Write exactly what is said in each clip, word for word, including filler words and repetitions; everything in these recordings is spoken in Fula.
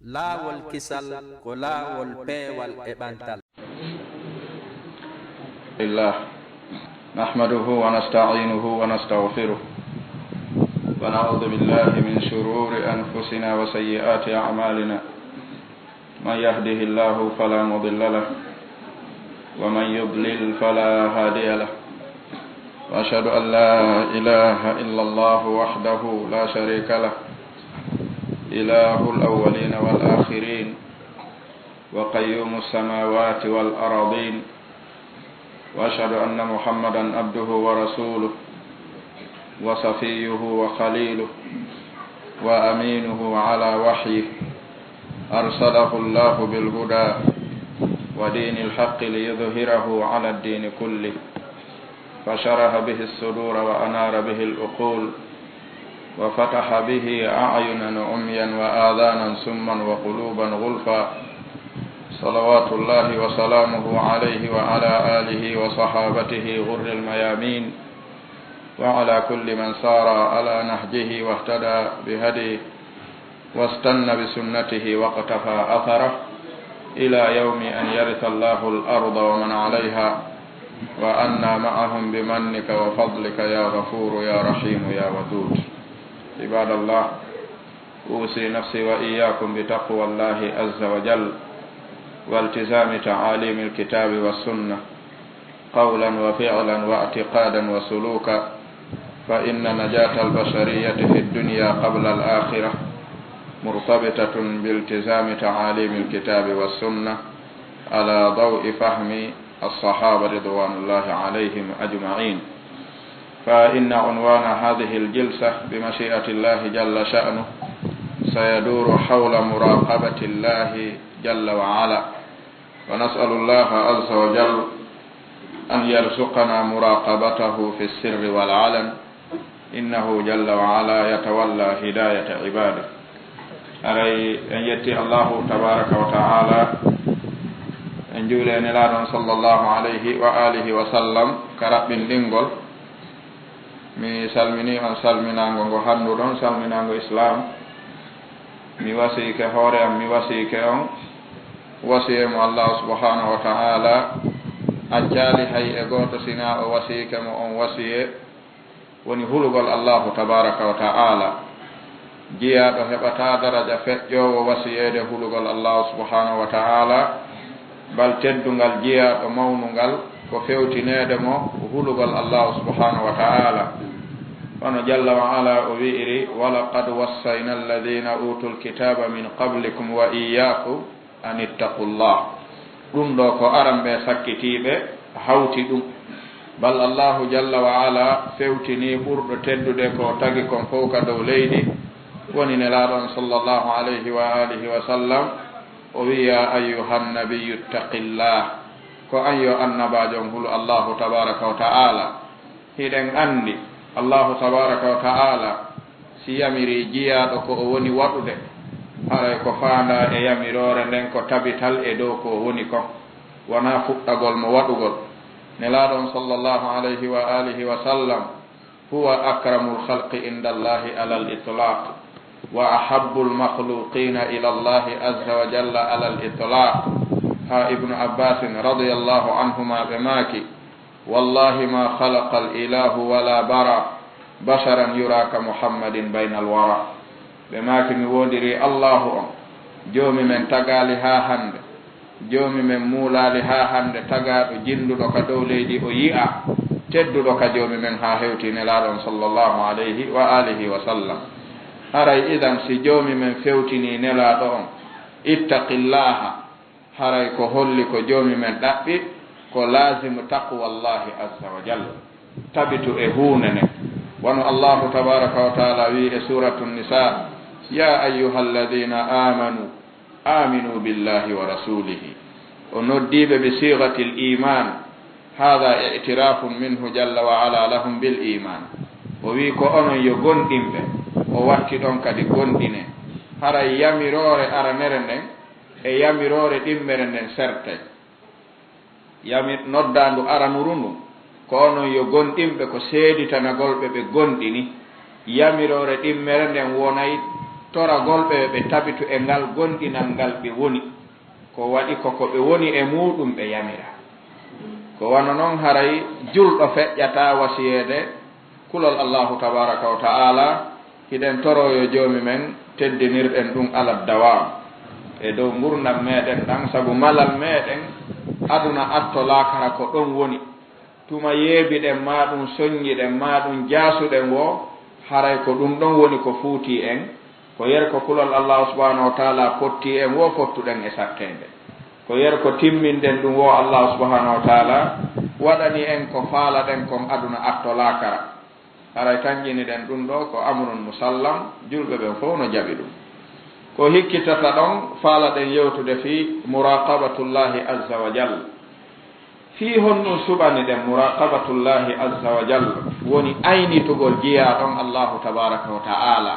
Laawol kisal ko laawol peewal e ɓantal. لله نحمده ونستعينه ونستغفره ونعوذ بالله من شرور أنفسنا وسيئات أعمالنا. من يهده الله فلا مضل له ومن يضلل فلا هادي له. وأشهد أن لا إله إلا الله وحده لا شريك له، إله الأولين والآخرين، وقيوم السماوات والأرضين. وأشهد أن محمدا عبده ورسوله وصفيه وخليله وأمينه على وحيه، أرسله الله بالهدى ودين الحق ليظهره على الدين كله، فشرح به الصدور وأنار به العقول، وفتح به أعينا عميا وآذانا سما وقلوبا غلفا. صلوات الله وسلامه عليه وعلى آله وصحابته غر الميامين، وعلى كل من سار على نهجه واهتدى بهديه واستن بسنته واقتفى أثره إلى يوم أن يرث الله الأرض ومن عليها، وعنا معهم بمنك وفضلك يا غفور يا رحيم يا ودود. عباد الله، أوصي نفسي وإياكم بتقوى الله عز وجل والتزام تعاليم الكتاب والسنة قولا وفعلا واعتقادا وسلوكا، فإن نجاة البشرية في الدنيا قبل الآخرة مرتبطة بالتزام تعاليم الكتاب والسنة على ضوء فهم الصحابة رضوان الله عليهم أجمعين. فإن عنوان هذه الجلسة بمشيئة الله جل شأنه سيدور حول مراقبة الله جل وعلا، ونسأل الله عز وجل أن يرزقنا مراقبته في السر والعلن، إنه جل وعلا يتولى هداية عباده. Haray en yetti Allahu tabaraka wa ta'ala, en juuli e Nelaaɗo on sallallahu alayhi wa alihi wa sallam ka raɓɓinɗingol. Mi salmini on salminaango ngo hannduɗon, salminaango Islaam. Mi wasiyike hoore am, mi wasiyike on. Wasiyee mo Allahu subhanahu wa ta'ala accaali hay e gooto, sinaa o wasiyike mo on wasiyee, woni hulugol Allahu tabaraka wa ta'ala. Jiyaaɗo heɓataa daraja feƴƴoowo wasiyeede hulugol Allahu subhanahu wa ta'ala, bal teddungal jiyaaɗo mawnungal ko fewtineede mo hulugol Allahu subhanahu wa ta'ala. Wano Jalla wa Ala o wi'iri: "Wa laqad wassayna alladhina utul kitaba min qablikum wa iyyakum an ittaqullah." Ɗum ɗo ko aran ɓe sakkitiiɓe hawti ɗum. Bal Allahu jalla wa ala fewtinii ɓurɗo teddude ko tagi kon fow ka dow leydi, woni Nelaaɗo on sallallahu alayhi wa alihi wa sallam, o wi'i: "Ya ayyuhan nabiyyu ittaqillah." Ko an yo annabaajo on hulu Allahu tabaraka wa ta'ala. Hiɗen anndi Allahu tabaraka wa ta'ala si yamirii jiyaaɗo ko o woni waɗude, haray ko faandaa e yamiroore nden ko tabital e dow ko o woni kon, wanaa fuɗɗagol mo waɗugol. Nelaaɗo on sallallahu alayhi wa alihi wa sallam, huwa akramul khalqi inda Allahi alal itlaq, wa ahabbul makhluqina ila Allahi azza wa jalla alal itlaq. Ha Ibnu Abbasin radiyallahu anhuma ɓe maaki: "Wallahi ma khalaqal ilahu wala bara basharan yura ka Muhammadin baynal wara." Ɓe maaki: "Mi woondirii Allahu on, Joomi men tagaali haa hannde, Joomi men muulaali haa hannde tagaaɗo jinnduɗo ka dow leydi o yi'aa, tedduɗo ka Joomi men haa hewti Nelaaɗo on sallallahu alayhi wa alihi wa sallam." Haray idan si Joomi men fewtinii Nelaaɗo on, ittaqillaha, haray ko holli ko Joomi men ɗaɓɓi ko laazimu taqwallahi azza wa jalla. Tabitu e huunde nden. Wano Allahu tabaraka wa taala wi'i e Suratu Nisa: "Ya ayyuhalladhina amanu, aminu billahi wa rasulihi." O noddiiɓe bi sigatil iman. Hadha i'tirafun minhu jalla wa ala lahum bil iman. O wi'i ko onon yo gomɗinɓe, o watti ɗon kadi gomɗinee. Haray yamiroore aranere nden e yamiroore ɗimmere nden sertay. Yamir-, noddaandu aranuru ndun, ko onon yo gomɗinɓe, ko seeditanagol ɓe ɓe gomɗini. Yamiroore ɗimmere nden wonay toragol ɓe, ɓe tabitu e ngal gonɗinal ngal ɓe woni. Ko waɗi ko ko ɓe woni e muuɗum ɓe yamira. Ko wano non haray julɗo feƴƴataa wasiyeede kulol Allaahu tabaaraka wa ta'aala, hiɗen toroo yo Joomi men teddinirɗen ɗum alad dawaam e dow ngurndan meɗen ɗan, sabu malal meɗen aduna atto laakara ko ɗon woni. Tuma yeebiɗen maa ɗum, sonnjiɗen maa ɗum, jaasuɗen woo, haray ko ɗum ɗon woni ko fuutii en. Ko yer ko kulol Allaahu subhaanahu wa ta'aala pottii en woo, fottuɗen e satteende. Ko yer ko timminɗen ɗum woo, Allaahu subhaanahu wa ta'aala waɗanii en ko faalaɗen kon aduna atto laakara. Haray tanƴiniɗen ɗum ɗoo ko amrun musallam, julɓe ɓen fow no jaɓi ɗum. Ko hikkitata ɗon, faalaɗen yewtude fii muraqabatullaahi azza wa jalla. Fii honɗum suɓaniɗen muraqabatullaahi azza wa jalla? Woni aynitugol jiyaaɗo on Allaahu tabaaraka wa ta'aala.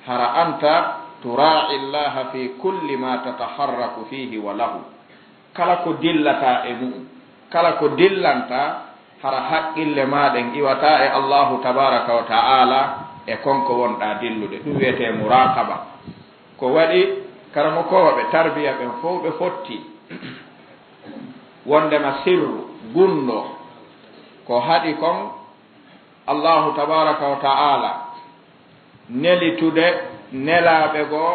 Hara anta turaa'i Allaaha fii kulli maa tataharraku fiihi wa lahu. Kala ko dillataa e mu'un, kala ko dillantaa, hara haqqille maa ɗen iwataa e Allaahu tabaaraka wa ta'aala e kon ko wonɗaa dillude. Ɗum wi'etee muraqaba. Ko waɗi karamokooɓe tarbiya ɓen fow ɓe fotti wondema sirru, gunndoo, ko haɗi kon Allaahu tabaaraka wa ta'aala nelitude nelaaɓe goo.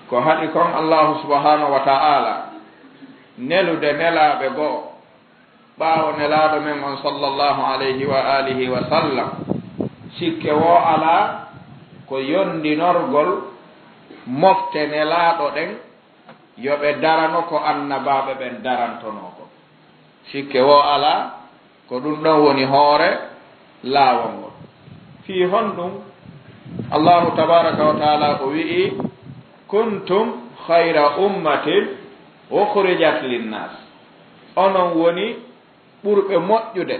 Ko haɗi kon Allaahu subhaanahu wa ta'aala nelude nelaaɓe goo ɓaawo nelaaɗo men on sallallahu alayhi wa alihi wa sallam. Sikke woo alaa ko yondinorgol mofte nelaaɗo ɗen yo ɓe darano ko annabaaɓe ɓen darantonoo kon. Sikke woo alaa, ko ɗum ɗon woni hoore laawol ngol. Fii honɗum? Allaahu tabaaraka wa ta'aala o wi'i, "Kuntum khayra ummatin ukhrijat linnaas." Onon woni ɓurɓe moƴƴude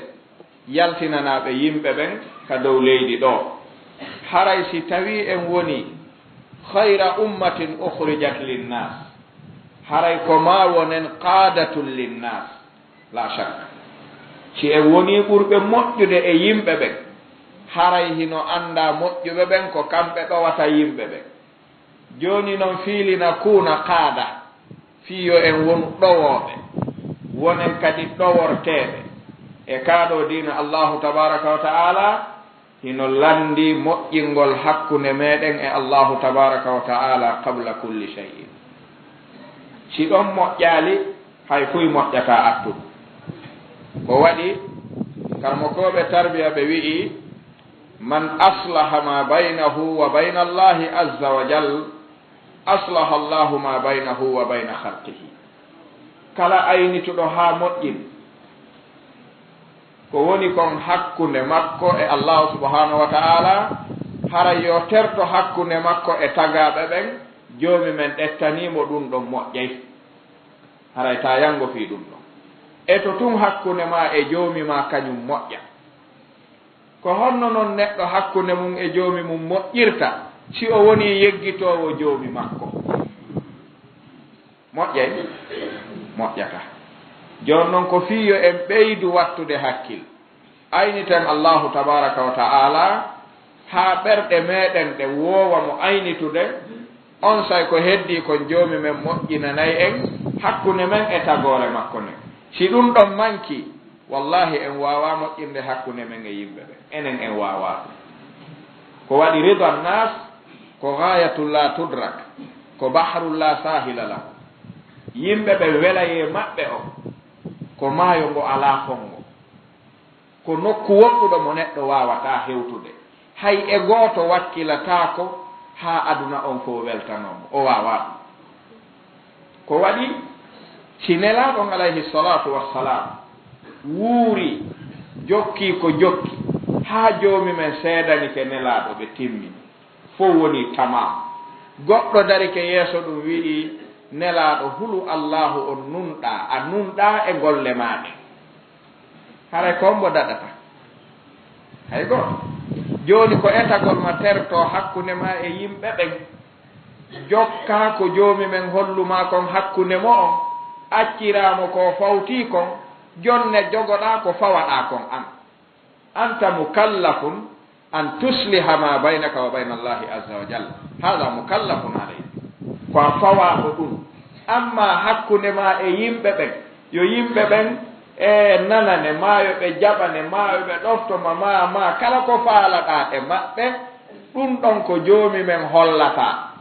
yaltinanaaɓe yimɓe ɓen ka dow leydi ɗoo. Haray si tawii en wonii khayra ummatin ukhrijat linnaas, haray ko maa wonen qaadatun linnaas, laa shakka. Si en wonii ɓurɓe moƴƴude e yimɓe ɓen, haray hino anndaa moƴƴuɓe ɓen ko kamɓe ɗowata yimɓe ɓen. Jooni non fii linakuuna qaada, fii yo en wonu ɗowooɓe, wonen kadi ɗoworteeɓe e kaa ɗoo diina Allaahu tabaaraka wa ta'aala, hino lanndii moƴƴingol hakkunde meɗen e Allaahu tabaaraka wa ta'aala qabla kulli shay'in. Si ɗon moƴƴaali, hay fuy moƴƴataa attuɗum. Ko waɗi, karamokooɓe tarbiya ɓe wi'i, "Man aslaha ma baynahu wa bayna Allahi azza wa jal, aslaha Allahu ma baynahu wa bayna khalqihi." Kala aynituɗo haa moƴƴin ko woni kon hakkunde makko e Allahu subhanahu wa ta'ala, haray yo terto hakkunde makko e tagaaɓe ɓen, Joomi men ƴettanii mo ɗun ɗon moƴƴay. Haray taa yanngo fii ɗun ɗon. Eto tun hakkunde maa e Joomi maa kañun moƴƴa. Ko honno non neɗɗo hakkunde mun e Joomi mun moƴƴirta si o wonii yeggitoowo Joomi makko? Moƴƴay? Moƴƴataa. Jooni non ko fii yo en ɓeydu wattude hakkil. Ayniten Allahu tabaaraka wa ta'ala haa ɓerɗe meɗen ɗen woowa mo aynitude, onsay ko heddii kon Joomi men moƴƴinanay en hakkunde men e tagoore makko nden. Si ɗun ɗon mankii, wallaahi en waawaa moƴƴinde hakkunde men e yimɓe ɓen. Enen en waawaa ɗun. Ko waɗi ridan naas ko gaayatul laa tudrak, ko bahrul laa saahila lahu. Yimɓe ɓen welayee maɓɓe on ko maayo ngo alaa fonngo. Ko nokku woɗɗuɗo mo neɗɗo waawataa hewtude. Hay e gooto wakkilataako haa aduna on fow weltanoo mo. O waawaa ɗun. Ko waɗi, si Nelaaɗo on alayhi salaatu wassalaam wuuri, jokkii ko jokki, haa Joomi men seedanike Nelaaɗo ɓe timmini, fow wonii tamaam. Goɗɗo darike yeeso ɗun wi'i, Nelaaɗo, hulu Allaahu on nunɗaa, a nunɗaa e golle maa ɗen. Haray ko hombo daɗata? Hay gooto. Jooni ko etagol ma tertoo hakkunde maa e yimɓe ɓen. Jokkaa ko Joomi men hollu maa kon hakkunde mo'on. Acciraa mo ko o fawtii kon. Jonne jogoɗaa ko fawaɗaa kon an. Anta mukallafun an tusliha ma baynaka wa bayna Allahi azza wa jalla. Hada mukallafun alayk. Ko a fawaaɗo ɗum. Amma hakkunde ma e yimɓe ɓen, yo yimɓe ɓen e nanane, maa yo ɓe jaɓane, maa yo ɓe ɗofto ma, maa, maa kala ko faalaɗaa e maɓɓe, ɗum ɗon ko Joomi men hollata.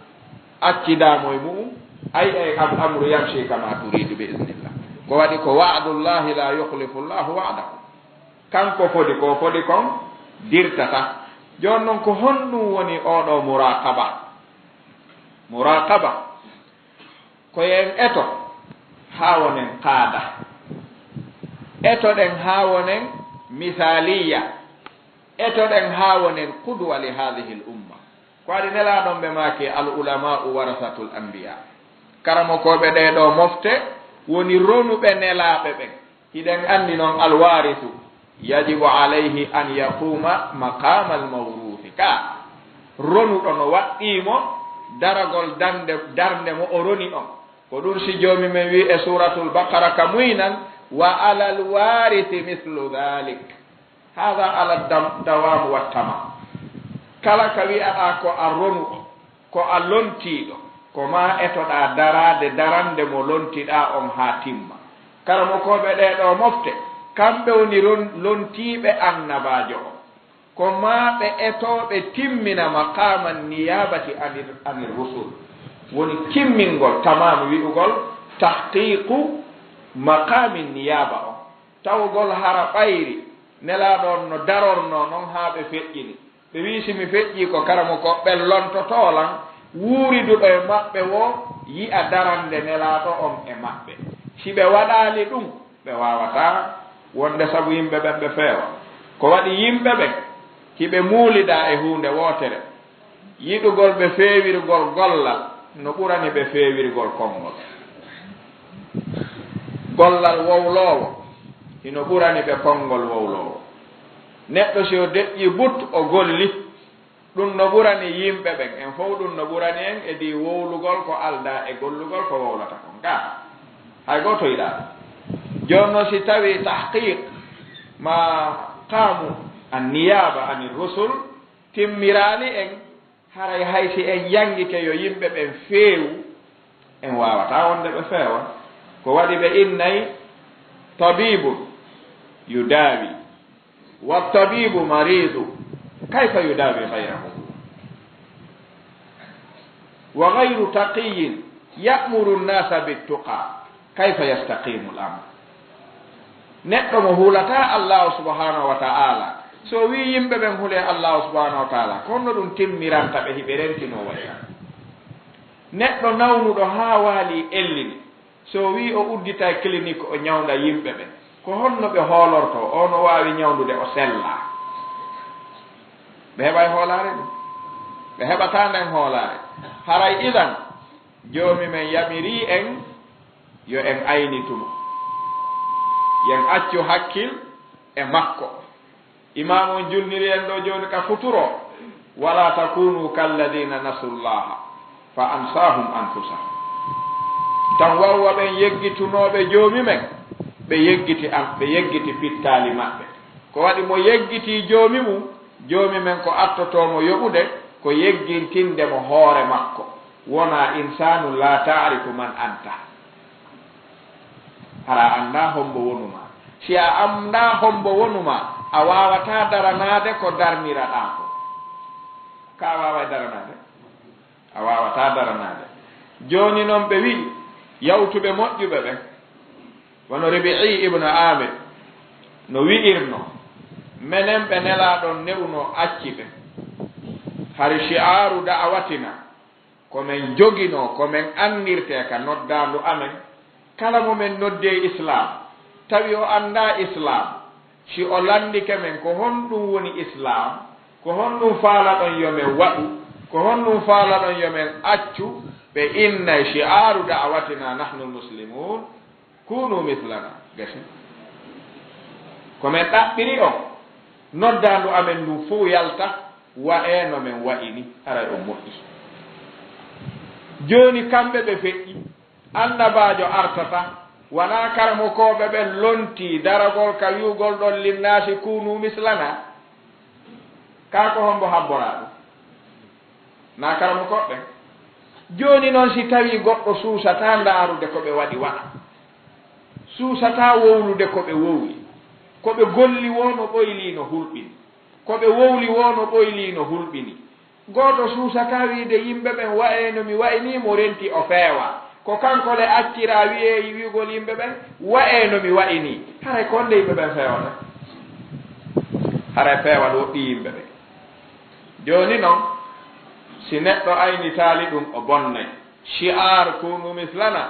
Accidaa mo e mu'um, ay, ay, al amru yamshi kama turidu bi iznillah. Ko waɗi ko wa'dullahi la yukhlifu Allahu wa'dahu. Kanko fodi ko fodi kon dirtata. Jooni non ko honɗum woni oɗo muraqaba? Muraqaba ko yo en eto haa wonen qaada. Etoɗen haa wonen misaliya. Etoɗen haa wonen qudwa li hadhihi al umma. Ko waɗi Nelaaɗo on ɓe maaki, al ulama'u warasatul anbiya. Karamokooɓe ɗee ɗoo mofte woni ronuɓe nelaaɓe ɓen. Hiɗen anndi non alwaarisu yajibu alayhi an yaquma maqama almawruthi. Ka ronuɗo no waɗɗii mo daragol darnde, darnde mo o roni on. Ko ɗum si Joomi men wi'i e Suuratul Baqara ka muynan, wa alal waarisi mislu dhalik. Hada ala dam-, dawamu wa tamam. Kala ka wi'aɗaa ko a ronuɗo, ko a lontiiɗo, ko maa etoɗaa daraade darannde mo lontiɗaa on haa timma. Karamokooɓe ɗee ɗoo mofte, kamɓe woni ron-, lontiiɓe annabaajo on. Ko maa ɓe etoo ɓe timmina maqaama niyabati anir, anir rusul. Woni timmingol, tamam wi'ugol, tahqiqu maqaami niyaba on. Tawgol hara ɓayri Nelaaɗo on no darornoo non haa ɓe feƴƴini. Ɓe wi'i, si mi feƴƴii ko karamokooɓe ɓen lontotoo lan, wuuriduɗo e maɓɓe woo yi'a darannde Nelaaɗo on e maɓɓe. Si ɓe waɗaali ɗum, ɓe waawataa wonde sabu yimɓe ɓen ɓe feewa. Ko waɗi yimɓe ɓen, hiɓe muulidaa e huunde wootere. Yiɗugol ɓe feewirgol gollal no ɓurani ɓe feewirgol konngol. Gollal wowloowo hino ɓurani ɓe konngol wowloowo. Neɗɗo si o deƴƴii but o golli, ɗum no ɓurani yimɓe ɓen. En fow ɗum no ɓurani en e dii wowlugol ko aldaa e gollugol ko wowlata kon. Kaa, hay gooto yiɗaa ɗum. Jooni non si tawii tahqiq maqaamu an niyaaba ani rusul, timmiraali en, haray hay si en yanngike yo yimɓe ɓen feewu, en waawataa wonde ɓe feewa. Ko waɗi ɓe innay, tabibun yudaawi, wa tabibu maridu, kayfa yudaawi gayrahu? Wa gayru taqiyin ya'muru nnasa bittuqa, kayfa yastaqimu l-amr? Neɗɗo mo hulataa Allaahu subhaanahu wa ta'aala, so o wi'i yimɓe ɓen hulee Allaahu subhaanahu wa ta'aala, ko honno ɗum timmiranta ɓe hiɓe rentinoo wayra? Neɗɗo nawnuɗo haa waalii ellini, so o wi'i o udditay clinique o ñawnda yimɓe ɓen, ko honno ɓe hoolortoo? O no waawi ñawndude o sellaa. Ɓe heɓay hoolaare ɗum? Ɓe heɓataa nden hoolaare. Haray idan, Joomi men yamirii en yo en aynitu mo, yo en accu hakkil e makko. Imaamu on julniri en ɗoo jooni ka futuro, "Wala takunu kalladina nasu llaha fa ansahum anfusahum." Tan wawwa ɓen yeggitunooɓe Joomi men, ɓe yeggiti an, ɓe yeggiti pittaali maɓɓe. Ko waɗi mo yeggitii Joomi mum, Joomi men ko attotoo mo yoɓude, ko yeggintinde mo hoore makko. Wonaa insaanu laa taarifu man anta. Hara a anndaa hombo wonumaa. Si a anndaa hombo wonumaa, a waawataa daranaade ko darniraɗaa ko. Ka a waaway daranaade? A waawataa daranaade. Jooni non ɓe wi'i, yawtuɓe moƴƴuɓe ɓen, wano Ribi'i ibn Amir no wi'irno, menen ɓe Nelaaɗo on ne'unoo acci ɓe. Hari shi'aaru da'awatina, ko men joginoo, ko men annirtee ka noddaandu amen, kala mo men noddee Islaam, tawi o anndaa Islaam, si o lanndike men ko honɗum woni Islaam, ko honɗum faalaɗon yo men waɗu, ko honɗum faalaɗon yo men accu, ɓe innay shi'aaru da'awatina nahnu muslimun, kunu mislana. Gasi. Ko men ɗaɓɓiri on, noddaandu amen ndun fow yalta, wa'ee no men wa'i ni, haray on moƴƴi. Jooni kamɓe ɓe feƴƴi, annabaajo artata, Wanaa karamokooɓe ɓen lontii daragol ka wi'ugol ɗon, "Linnaasi kuunu mislana"? Kaa ko hombo habboraa ɗum? Naa karamokooɓe ɓen. Jooni non, si tawii goɗɗo suusataa ndaarude ko ɓe waɗi waɗa, suusataa wowlude ko ɓe wowli, ko ɓe golli woo no ɓoylii no hulɓini, ko ɓe wowli woo no ɓoylii no hulɓini, gooto suusataa wi'ude yimɓe ɓen, "Wa'ee no mi wa'i nii", mo renti o feewa. Ko kanko le acciraa wi'ee wi'ugol yimɓe ɓen, "Wa'ee no mi wa'i nii." Haray ko honde yimɓe ɓen feewata? Haray peewal woɗɗii yimɓe ɓen. Jooni non, si neɗɗo aynitaali ɗum, o bonnay. Shi'ar "Kuunu mislana",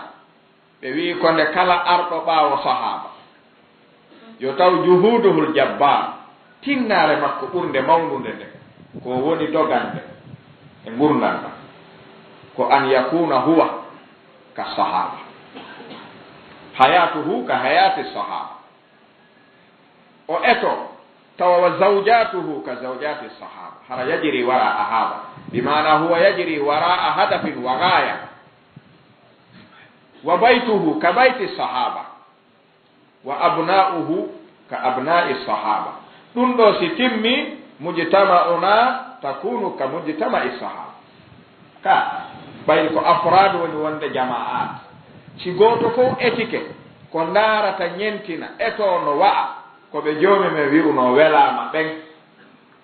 ɓe wi'i ko nde kala arɗo ɓaawo sahaaba. Yo taw juhuduhul jabbar, tinnaare makko ɓurnde mawnude nde, ko woni dogande e ngurndan ɗan, ko an yakuna huwa ka sahaba. Hayatuhu ka hayati sahaba. O eto, tawa wa zawjatuhu ka zawjati sahaba. Hara yajri wara ahaba. Bi maana huwa yajri wara hadafin wa ghaya. Wa baytuhu ka bayti sahaba. Wa abna'uhu ka abna'i sahaba. Ɗum ɗo si timmi, mujtama'una takunu ka mujtama'i sahaba. Ka, ɓayri ko afraad woni wonde jama'aat. Si gooto fof etike, ko ndaarata ñentina, etoo no wa'a, ko ɓe joomi men wi'unoo welaama ɓen.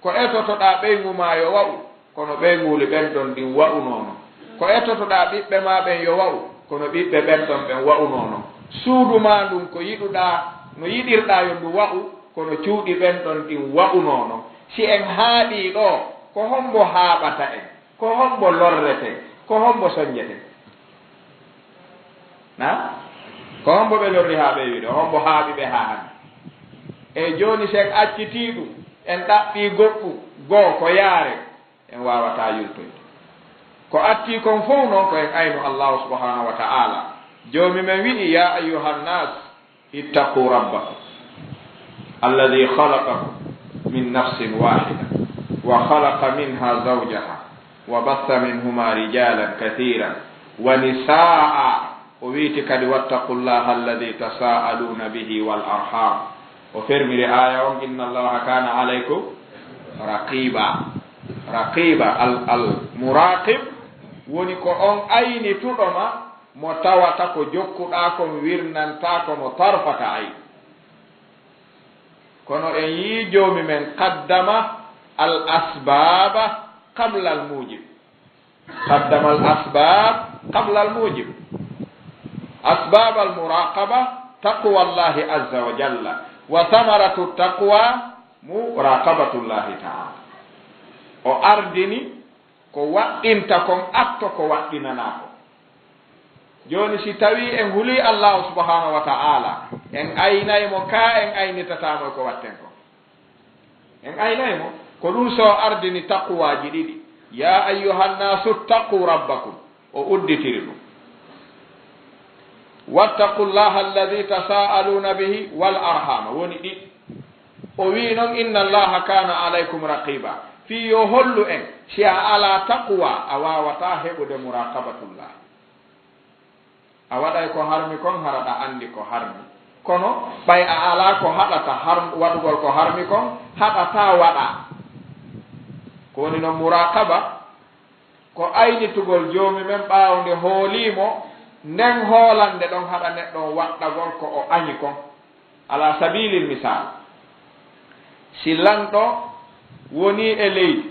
Ko etotoɗaa ɓeyngu maa yo wa'u, kono ɓeynguuli ɓen ɗon ɗin wa'unoo non. Ko etotoɗaa ɓiɓɓe maa ɓen yo wa'u, kono ɓiɓɓe ɓen ɗon ɓen wa'unoo non. Suudu maa ndun ko yiɗuɗaa, no yiɗirɗaa yo ndu wa'u, kono cuuɗi ɓen ɗon ɗin wa'unoo non. Si en haaɗii ɗoo, ko hombo haaɓata en? Ko hombo lorreten? Ko hombo soññeten? Na? Ko hombo ɓe lorri haa ɓe wiɗo? Hombo haaɓi ɓe haa hannde? E jooni, si en accitii ɗum, en ɗaɓɓii goɗɗum, goo ko yaare, en waawataa yultoyde. Ko attii kon fow non ko en aynu Allahu subhanahu wa ta'ala. Joomi men wi'i, "Ya ayyuhan nas, ittaqu rabbakum, alladhi khalaqakum min nafsin wahida, wa khalaqa minha zawjaha, wa batha minhuma rijalan kathiran wa nisaa." O wiiti kadi, "Wattaqullaha alladhi tasaaluna bihi wal arham." O fermiri aaya on, "Inna Allaha kana alaykum raqiba." Raqiba, al, al muraqib woni ko on aynituɗo ma, mo tawata ko jokkuɗaa kon wirnantaako mo tarfata ayn. Kono en yii Joomi men qaddama al asbaba qabla al mujib. Qaddama al asbab qabla al mujib. Asbab al muraqaba taqwa Allahi azza wa jalla. Wa thamaratu taqwa muraqabatu Allahi ta'ala. O ardini ko waɗɗinta kon atto ko waɗɗinanaa kon. Jooni, si tawii en hulii Allaahu subhaanahu wa ta'aala, en aynay mo kaa en aynitataa mo e ko waɗten kon? En aynay mo. Ko ɗun so o ardini taqwaaji ɗiɗi, "Yaa ayyuhan naasu ttaquu rabbakum," o udditiri ɗum. "Wattaqu llaaha alladhii tasaa'aluuna bihi wal arhaama," woni ɗiɗi. O wi'i non, "Inna llaaha kaana alaykum raqiiba." Fii yo hollu en, si a alaa taqwa, a waawataa heɓude muraaqabatullah. A waɗay ko harmi kon, hara ɗa anndi ko harmi. Kono ɓay a alaa ko haɗata harm-, waɗugol ko harmi kon, haɗataa waɗaa. Ko woni non muraaqaba, ko aynitugol Joomi men ɓaawo nde hoolii mo, nden hoolannde ɗon haɗa neɗɗo on waɗɗagol ko o añi kon. Ala sabilil misal, si lanɗo wonii e leydi,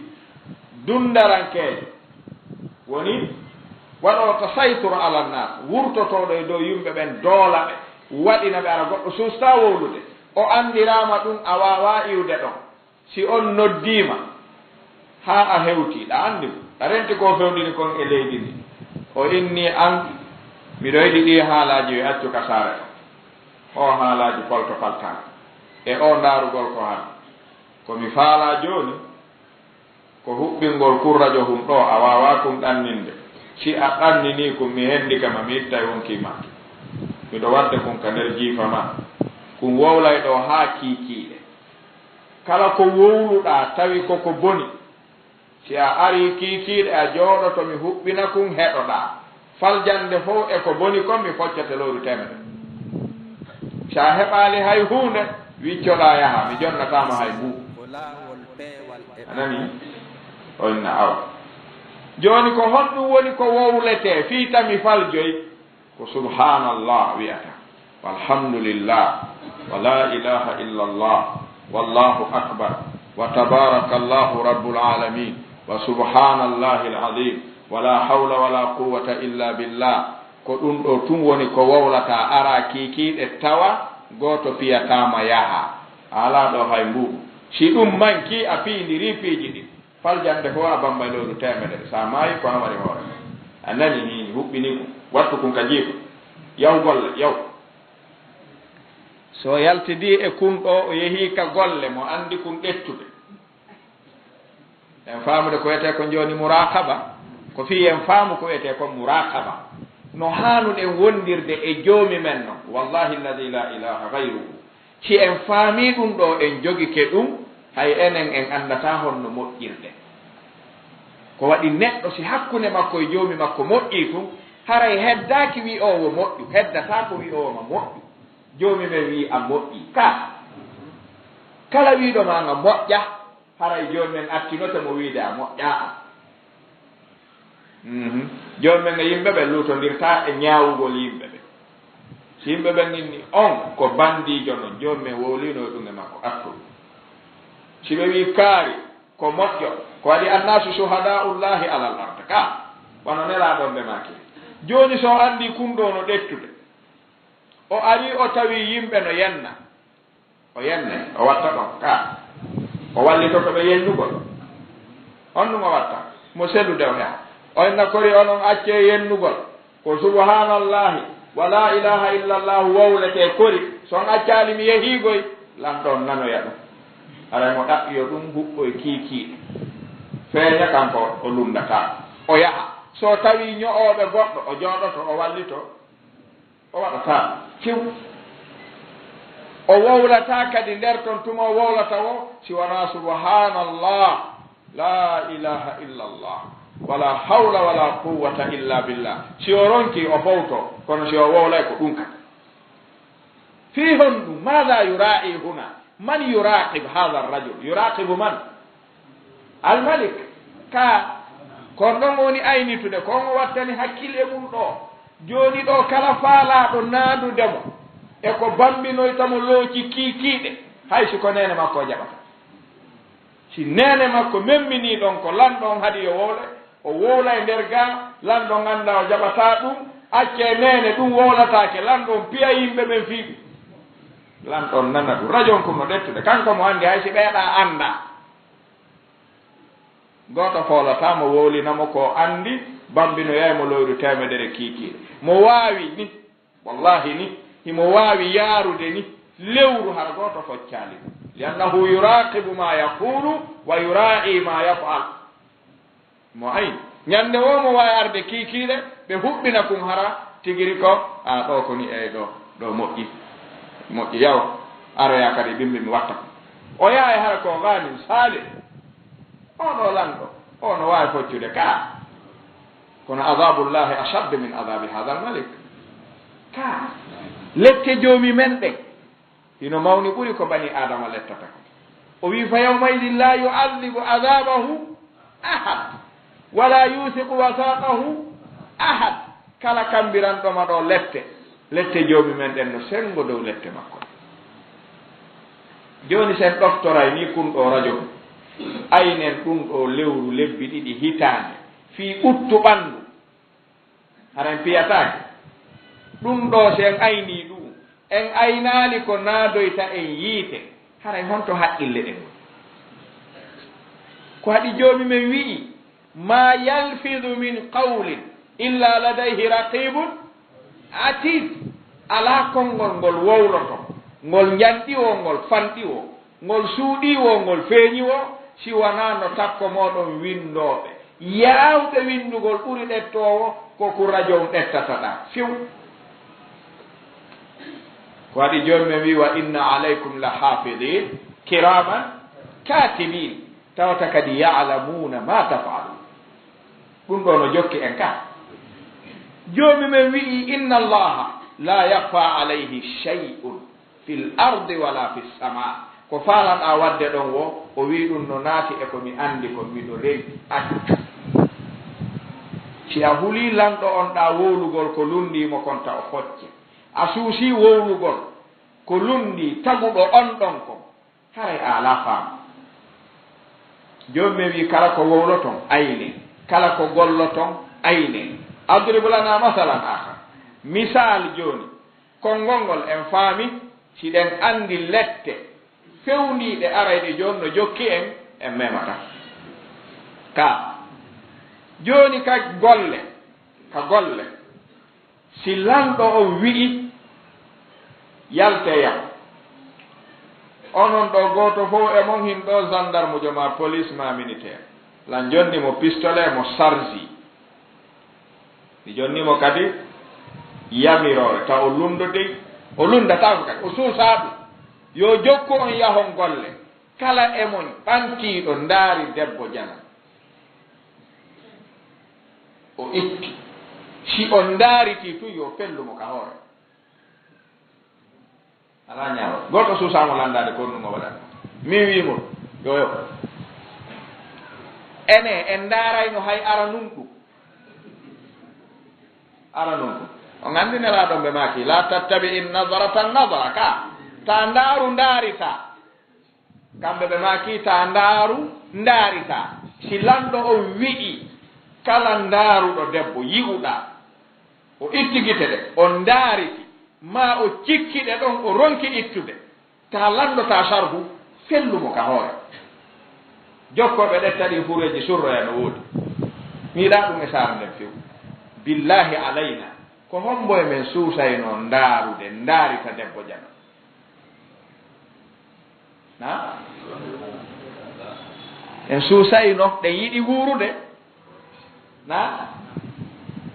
dunndarankeejo woni waɗooto saytur ala nnaas, wurtotooɗo e dow yimɓe ɓen, doola ɓe, waɗina ɓe, hara goɗɗo suustaa wowlude, o anndiraama ɗum, a waawaa iwde ɗon. Si on noddiima, haa a hewtii, ɗa anndi mo, ɗa renti ko fewndini kon e leydi ndi. O inni an, "Miɗo yiɗi ɗii haalaaji yo accu ka saare ton. Oo haalaaji kolto paltaaka. E oo ndaarugol ko han. Ko mi faalaa jooni, ko huɓɓingol kun rajo hun ɗoo, a waawaa kun ɗanninde. Si a ɗanninii kun, mi henndike ma, mi ittay wonkii ma. Miɗo waɗde kun ka nder jiifa ma. Kun wowlay ɗoo haa kiikiiɗe." Kala ko wowluɗaa tawi ko ko boni, si a arii kiikiiɗe a jooɗoto, mi huɓɓina kun, heɗoɗaa. Faljannde fow e ko boni kon, mi foccete lowru teemedere. Si a heɓaali hay huunde, wiccoɗaa yaha, mi jonnataa ma hay mbuuɗu. A nani? O inna aw. Jooni ko honɗum woni ko wowletee fii tami fal joy? Ko subhaanallah wi'ata, walhamdulillah, wa la ilaha illallah, wallahu akbar, wa tabarakallahu rabbul alamin, wa subhaanallahi al-azim, wa la hawla wa la quwwata illa billah. Ko ɗum ɗo tun woni ko wowlata, ara kiikiiɗe tawa gooto fiyataama yaha. A alaa ɗo hay mbuuɗu. Si ɗum manki a piindiri piiji ɗin. Fal jannde fof a bambay lewru teemedere. So a maayi ko a waɗi hoore ma. A nani ni huɓɓini ko. Wattu kun ka jiiba. Yaw golle, yaw. So yaltidi e kun ɗo, o yehi ka golle, mo anndi kun ƴettude. En faamude ko wiyetee ko jooni muraqaba. Ko fii en faamu ko wiyetee ko muraqaba. No haanuɗen wondirde e Joomi men non. Wallahi alladhi la ilaha ghayruhu. Si en faamii ɗum ɗo, en jogike ɗum, hay enen en anndataa honno moƴƴirde. Ko waɗi neɗɗo si hakkunde makko e Joomi makko moƴƴii tun, haray heddaaki wi'oowo moƴƴu, heddataa ko wi'oowo ma moƴƴu. Joomi men wi'i a moƴƴii. Ka, kala wi'uɗo ma nga moƴƴa, haray Joomi men attinoto mo wi'ude a moƴƴaa. Mhm. Jooni men e yimɓe ɓe luutondirta e ñaawugol yimɓe ɓe. Si yimɓe ɓen inni on ko bandiijo non, jooni men wowlino e ɗum e makko, attu. Si ɓe wii kaari, ko moƴƴo, ko waɗi annaasu shuhadaa'ullaahi alal ard, ka, wano Nelaaɗo on ɓe maaki. Jooni so o anndii kun ɗoo no ɗettude, o arii o tawii yimɓe no yenna, o yenne, o watta ɗon ka. O wallitoto ɓe yennugol. On ɗum o watta. Mo selude o yaha. O inna kori onon accee yennugol. Ko subhaanallaahi wa laa ilaaha illallaahu wowletee kori. So on accaali mi yehii goy, lanɗo on nanoya ɗum. Haray mo ɗaɓɓi yo ɗum huɓɓoy kiikiiɗe. Feeña kanko o lunndataa. O yaha. So tawii ño'ooɓe goɗɗo, o jooɗoto, o wallito. O waɗataa few. O wowlataa kadi nder ton tuma o wowlata o, si wanaa subhaanallah, laa ilaaha illallah, wala hawla wala quwwata illa billah. Si o ronki, o fowto, kono si o wowlay, ko ɗum kadi. Fii honɗum? Maada yuraa'i huna? Man yuraqib haadha rajul? Yuraqibu man? Almalik, ka, kon ɗon woni aynitude, kon o wattani hakkil e mum ɗo. Jooni ɗo, kala faalaaɗo naadude mo, e ko bambinoyta mo looci kiikiiɗe, hay si ko neene makko o jaɓata. Si neene makko memminii ɗon ko lanɗo on haɗi yo wowle, o wowla e nder ga, lanɗo on annda o jaɓataa ɗum, accee neene, ɗum wowlataake, lanɗo on piya yimɓe ɓen fii ɗum. Lanɗo on nana ɗum. Rajo on kun no ɗettude, kanko mo anndi hay si ɓeeɗa annda. Gooto foolataa mo, wowlina mo ko o anndi, bambinoyay mo loyru teemedere kiikiiɗe. Mo waawi ni, wallahi ni, himo waawi yaarude ni, lewru hara gooto foccaali mo. Li annahu yuraqibu ma yaqulu wa yura'i ma yaf'al. Mo ay, ñande woo mo waawi arde kiikiiɗe, ɓe huɓɓina kun hara tigiri ko, a ɗo ko ni, ey ɗo, ɗo moƴƴi, moƴƴi yaw, aroya kadi bimbi mi watta ko. O yaha e hara ko gaanin saali. O ɗo lanɗo, o no waawi foccude ka. Kono azabullahi ashaddu min azabi hadha al-malik. Ka, lette Joomi men ɗen, hino mawni ɓuri ko bani Aadama lettata ko. O wi'i, "Fa yawma idin la yu'adhibu adhabahu ahad, wala yuthiqu wathaqahu ahad." Kala kambiranɗo ma ɗo lette, lette Joomi men ɗen no sengo dow lette makko. Jooni, sen ɗoftoray ni kun ɗo rajo, aynen ɗum ɗo lewru, lebbi ɗiɗi, hitaande, fii ɓuttu ɓanndu. Hara en piyataake. Ɗum ɗo, si en aynii ɗum, en aynaali ko naadoyta en yiite, haray honto haqqille ɗen woni? Ko haɗi Joomi men wi'i, "Ma yalfidu min qawlin illa ladayhi raqibun atid." Alaa konngol ngol wowloto, ngol njanɗi woo, ngol fanɗi woo, ngol suuɗii woo, ngol feeñi woo, si wanaa no takko mooɗon winndooɓe. Yaawɓe winndugol ɓuri ɗettoowo ko ku rajo on ɗettata ɗaa. Few. Ko waɗi Joomi men wi'i, "Wa inna alaykum la hafidin kiraman katibin." Tawata kadi ya'lamuna ma taf'alun. Ɗum ɗo no jokki en ka. Joomi men wi'i, "Inna Allaha la yakhfa alayhi shay'un." fil ardi wala fis sama. Ko faalanɗaa waɗde ɗon wo, o wi'i ɗum no naati e ko mi anndi kon, miɗo renti accu. Si a hulii lanɗo on ɗaa wowlugol ko lunndii mo kon ta o focce, a suusii wowlugol ko lunndii taguɗo on ɗon kon, haray a alaa faamu. Jooni men wi'i kala ko wowloton, aynen. Kala ko golloton, aynen. Adrib lana masalan akhar. Misaal jooni, konngol ngol en faami, si ɗen anndi lette fewndiiɗe arayɗe jooni no jokki en, en memataa. Ka jooni ka golle, ka golle, si lanɗo on wi'i, "Yaltee yah." Onon ɗoo gooto fow e mon hin ɗoo zandarmujo maa polis maa militeer. Lan jonni mo pistolet mo sarji. Mi jonni mo kadi yamiroore, taw o lunndo dey, o lunndataa ko kadi, o suusaa ɗum. Yo jokku on yahon golle. Kala e mon ɓantiiɗo ndaari debbo jana. O itti. Si on ndaaritii tun, yo fellu mo ka hoore. Alaa ñaawo. Gooto suusaa mo lanndaade ko ɗum o waɗata. Min wii mo, yo, yo. Ene, en ndaarayno hay aranun ɗum. Aranun ɗum. On anndi Nelaaɗo ɓe maaki, "La tattabi'in nazarata nazara ka." Ta ndaaru ndaarita. Kamɓe ɓe maaki, "Ta ndaaru ndaarita." Si lanɗo on wi'i, "Kala ndaaruɗo debbo yi'uɗaa," o itti gite ɗe, o ndaariti, maa o cikki ɗe ɗon, o ronki ittude, ta lanɗo, ta sarhu, fellu mo ka hoore. Jokkooɓe ɗetta ɗin fureeji surroya no woodi. Mi yiɗaa ɗum e saare nden few. Billaahi alayna, ko hombo e men suusaynoo ndaarude, ndaarita debbo jana? Na? En suusayno, ɗen yiɗi wuurude. Na?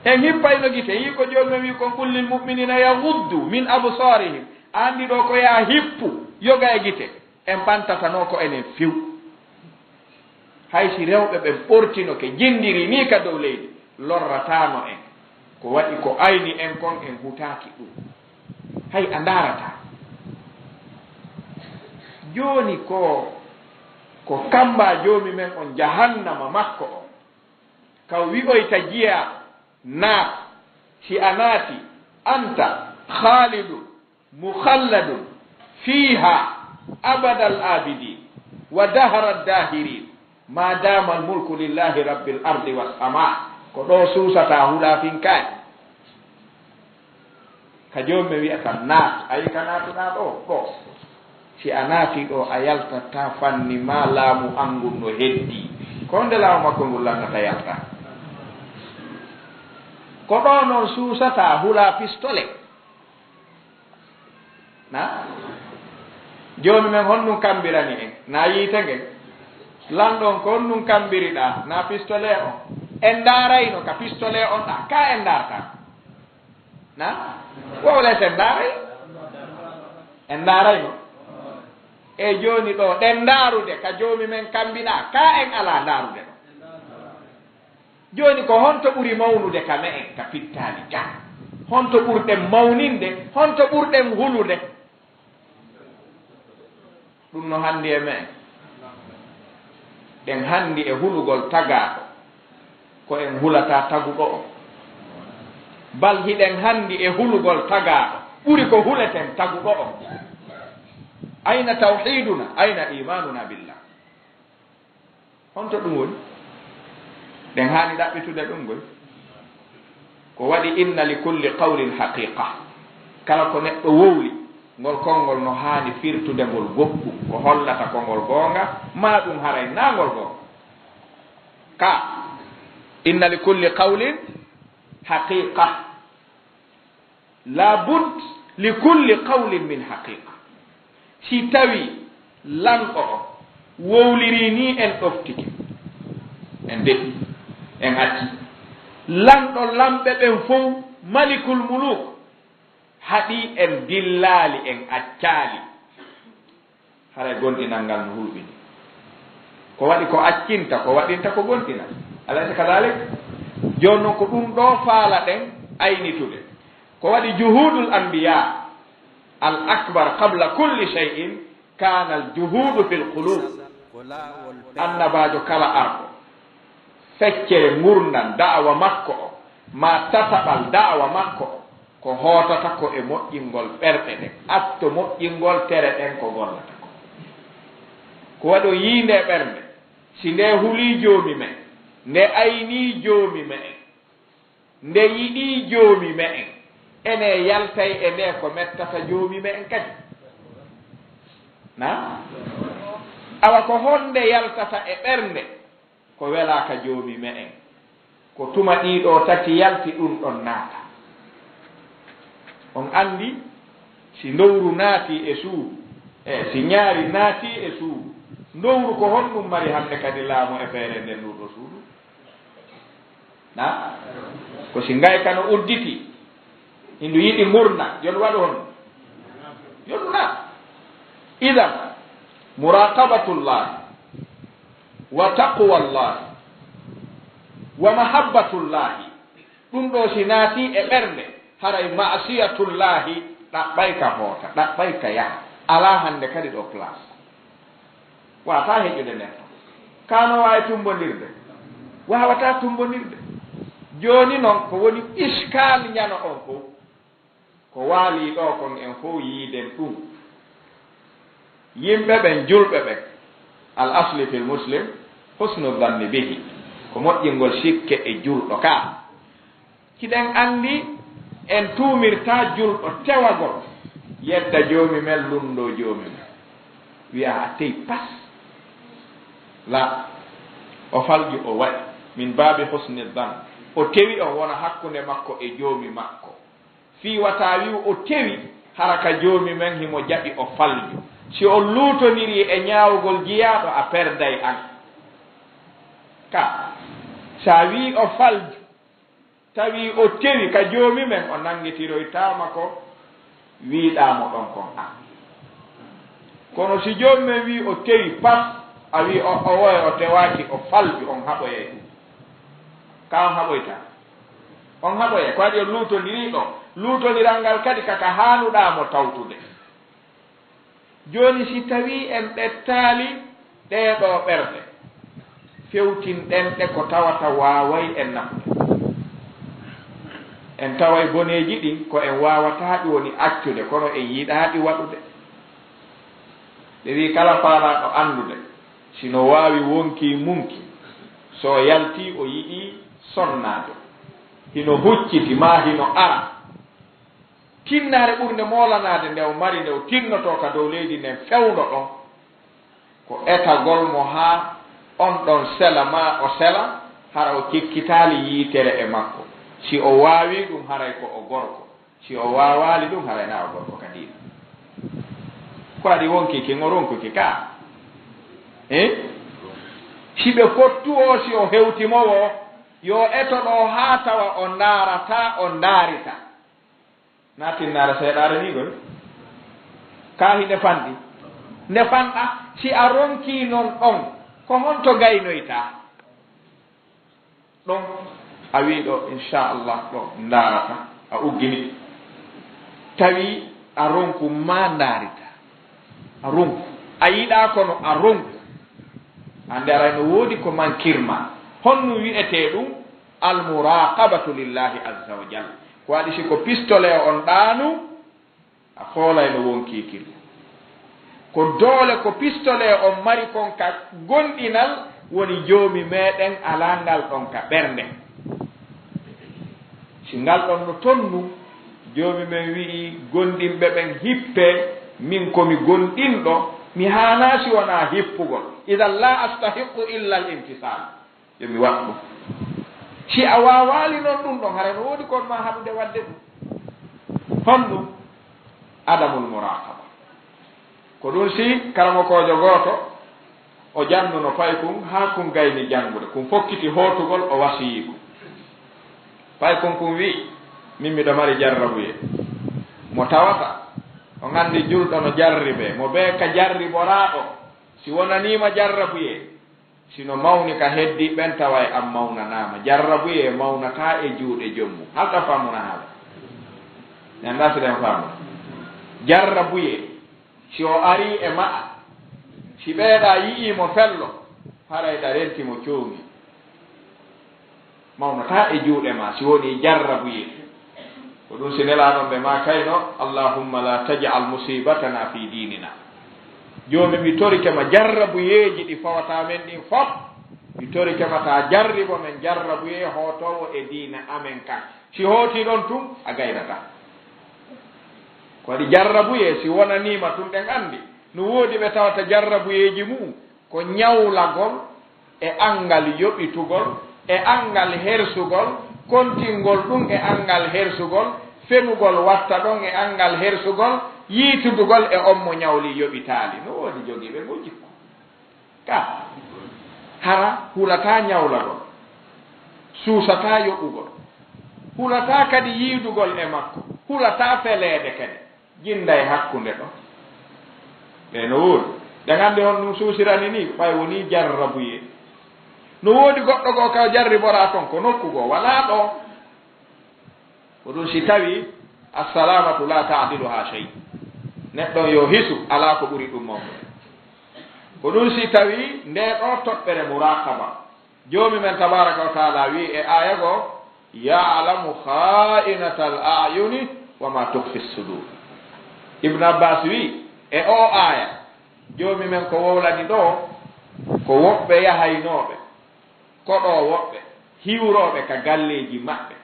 En hippayno gite, yii ko Joomi men wii kon, "Qul lil mu'minina yaghuddu min absarihim." Anndi ɗoo ko yaa hippu, yoga e gite. En ɓantatanoo ko enen few. Hay si rewɓe ɓen ɓortinoke, jinndiri nii ka dow leydi, lorrataano en. Ko waɗi ko ayni en kon, en hutaaki ɗum. Hay a ndaarataa. Jooni ko, ko kamba Joomi men on, jahannama makko on, ka wi'oyta jiyaaɗo, "Naat." Si a naati, "Anta khalidun mukhalladun fiha abadal abidin wa dahara dahirin, ma dama al mulku lillahi rabbil ardi was sama." Ko ɗoo suusataa hulafinkaaji. Ka Joomi men wi'ata, "Naat." A yi'i ka naatuɗaa ɗoo? Ɗoo. Si a naatii ɗoo, a yaltataa fanni maa laamu an ngun no heddii. Ko nde laamu makko ngun lannata yalta. Ko ɗoo non suusataa hula pistolet. Na? Joomi men honɗum kambirani en? Na yiite ngen? Lanɗo on, ko honɗum kambiriɗaa? Na pistolet on? En ndaarayno ka pistolet on ɗaa? Ka en ndaartaa? Na? Wowle sen ndaaray? En ndaarayno? E jooni ɗoo, ɗen ndaarude ka Joomi men kambiɗaa, ka en alaa ndaarude ɗoo? Jooni ko honto ɓuri mawnude ka me'en ka pittaali ka? Honto ɓurɗen mawninde? Honto ɓurɗen hulude? Ɗum no handi e me'en. Ɗen handi e hulugol tagaaɗo, ko en hulata taguɗo on. Bal hiɗen handi e hulugol tagaaɗo, ɓuri ko huleten taguɗo on. Ayna tawhiiduna, ayna iimaanuna billah? Honto ɗum woni? Ɗen haani ɗaɓɓitude ɗum ngoy. Ko waɗi, "Inna li kulli qawlin haqiqa." Kala ko neɗɗo wowli, ngol konngol no haani firtude ngol goɗɗum, ko hollata ko ngol goonga, maa ɗum haray naa ngol goonga. Ka, "Inna li kulli qawlin haqiqa." La bud li kulli qawlin min haqiqa. Si tawi lanɗo o wowliri ni, en ɗoftike, en defi, en acci. Lanɗo lamɓe ɓen fow, malikul muluk, haɗi en dillaali, en accaali. Haray gonɗinal ngal no hulɓini. Ko waɗi ko accinta, ko waɗinta ko gonɗinal. Alaysa kadalik? Jooni non ko ɗum ɗoo faalaɗen aynitude. Ko waɗi juhudul anbiya, al akbar qabla kulli shay'in kana al juhudu fil qulub. Annabaajo kala arɗo, feccere ngurndan da'awa makko o, ma tataɓal da'awa makko o, ko hootata ko e moƴƴingol ɓerɗe ɗen, atto moƴƴingol tere ɗen ko gollata ko. Ko waɗi o yii nde ɓernde, si nde hulii Joomi men, nde aynii Joomi me'en, nde yiɗii Joomi me'en, ene yaltay e nde ko mettata Joomi me'en kadi? Na? Awa ko honde yaltata e ɓernde ko welaaka Joomi me'en? Ko tuma ɗii ɗoo tati yalti ɗun ɗon naata. On anndi, si ndowru naati e suudu, e si ñaari naati e suudu, ndowru ko honɗun mari hannde kadi laamu e feere nden nduɗo suudu? Na? Ko si ngayka no udditi, hindu yiɗi murna, yo ndu waɗu honno? Yo ndu naat. Idan, muraqabatullahi wa taqwallahi wa mahabbatullahi, ɗun ɗoo si naati e ɓernde, haray ma'asiyatullahi ɗaɓɓay ka hoota, ɗaɓɓay ka yaha. Alaa hannde kadi ɗoo place. Waawataa heƴude nder ton. Kaa no waawi tummbondirde? Waawataa tummbondirde. Jooni non, ko woni iskaal ñano on fow? Ko waalii ɗoo kon, en fow yiiden ɗun. Yimɓe ɓen, julɓe ɓen, al asli fil muslim husnu zanni bihi, ko moƴƴingol sikke e julɗo kaa. Hiɗen anndi en tuumirtaa julɗo tewagol, yedda Joomi men, lunndoo Joomi men, wi'a a tewi pas. La, o falju, o waɗi min baabi husni zan, o tewi, o wona hakkunde makko e Joomi makko. Fii wata wi'u o tewi, hara ka Joomi men himo jaɓi o falju. Si on luutondirii e ñaawugol jiyaaɗo, a perday an. Ka, sa wi'i o falju, tawi o tewi ka Joomi men, o nanngitiroytaama ko wi'ɗaa mo ɗon kon an. Kono si Joomi men wi'i o tewi pas, a wi'i o, o woya o tewaaki, o falju, on haɓoyay ɗun. Ka on haɓoyta? On haɓoyay. Ko waɗi on luutondirii ɗon. Luutondiral ngal kadi ka ka haanuɗaa mo tawtude. Jooni, si tawii en ɓettaali ɗee ɗoo ɓerɗe, fewtinɗen ɗe ko tawata waaway en nafude. En taway boneeji ɗin ko en waawataa ɗi woni accude, kono en yiɗaa ɗi waɗude. Ɓe wi'i, kala faalaaɗo anndude, si no waawi wonkii mun kin, so o yaltii o yiɗii sonnaade, hino hucciti maa hino ara. Tinnaare ɓurnde moolanaade nde o mari, nde o tinnotoo ka dow leydi nden fewndo ɗon, ko etagol mo haa on ɗon sela, maa o sela, hara o cekkitaali yiitere e makko. Si o waawii ɗun, haray ko o gorko. Si o waawaali ɗun, haray naa o gorko kadi. Ko waɗi wonkii kin, o ronkuki ka? Eh? Si ɓe fottu o, si o hewti mo wo, yo eto ɗoo haa tawa o ndaarataa, o ndaarita. Na tinnaare seeɗaare nii koy. Kaa hinde fanɗi? Nde fanɗa, si a ronkii non ɗon, ko honto gaynoytaa? Ɗon, a wi'i ɗoo, inchallah, ɗoo ndaarata, a uggini. Tawi a ronku maa ndaarita. A ronku. A yiɗaa kono a ronku. Annde aray no woodi ko mankirma. Honno wi'etee ɗum? Almuraqabatu lillahi azza wa jalla. Ko waɗi si ko pistolet on ɗaanu, a foolay no wonkii kil. Ko doole ko pistolet on mari kon ka gonɗinal woni joomi meɗen alaa ngal ɗon ka ɓernde. Si ngal ɗon no tonnu, joomi men wi'i gonɗinɓe ɓen, hippee, min ko mi gonɗinɗo, mi haanaa si wonaa hippugol. Idan laa astahiqqu illa al imtisal. Yo mi waɗ ɗum. Si a waawaali noon ɗum ɗon, haray no woodi ko on maa haɗude waɗde ɗum. Honɗum? Adamul muraqaba. Ko ɗum si karamokoojo gooto, o jannuno paykun, haa kun gayni janngude, kun fokkiti hootugol, o wasiyii kun. Paykun kun wi'i, min miɗo mari jarrabuyee. Mo tawata, on anndi julɗo no jarribee, mo bee ka jarriboraaɗo, si wonaniima jarrabuyee, si no mawni ka heddii ɓen, taway an mawnanaama. Jarrabuyee mawnataa e juuɗe joom mum. Hal ɗa faamuna haala? Mi anndaa si ɗen faamuna. Jarrabuyee, si o arii e ma'a, si ɓeyɗa yi'ii mo fello, haray ɗa renti mo cooŋi. Mawnataa e juuɗe maa, si wonii jarrabuyee. Ko ɗum si Nelaaɗo ɓe maakayno, "Allahumma la taj'al musibatana fi dinina." Joomi, mi torike ma jarrabuyeeji ɗi fawataa men ɗin fof, mi torike ma taa jarribo men jarrabuyee hootoowo e diina amen kan. Si hootii ɗon tun, a gaynataa. Ko waɗi jarrabuyee, si wonanii ma tun, ɗen anndi. No woodi ɓe tawata jarrabuyeeji mu'un ko ñawlagol e anngal yoɓitugol, e anngal hersugol, kontingol ɗum e anngal hersugol, fenugol watta ɗon e anngal hersugol, yiitudugol e on mo ñawli yoɓitaali. No woodi jogiiɓe ngol jikku. Ka hara hulataa ñawlagol, suusataa yoɓugol, hulataa kadi yiidugol e makko, hulataa feleede kadi. Jinnda e hakkunde ɗo. Ɓe no woodi. Ɓe nganndi on ɗum suusirani ni, ɓay woni jarrabuyee. No woodi goɗɗo goo ka jarriboraa ton, ko nokku goo, walaa ɗo. Ko ɗum si tawi, "Assalamatu la ta'diluha shay." Neɗɗo yo hisu, alaa ko ɓuri ɗum mawnude. Ko ɗum si tawi, nde ɗo toɓɓere muraqaba. Joomi men tabaraka wa taala wi e aaya goo, "Ya'lamu kha'inatal a'yuni wa ma tukhfi sudur." Ibn Abbas wi e o aaya, Joomi men ko wowlani ɗo, ko woɓɓe yahaynooɓe, ko ɗo woɓɓe hiwrooɓe ka galleeji maɓɓe.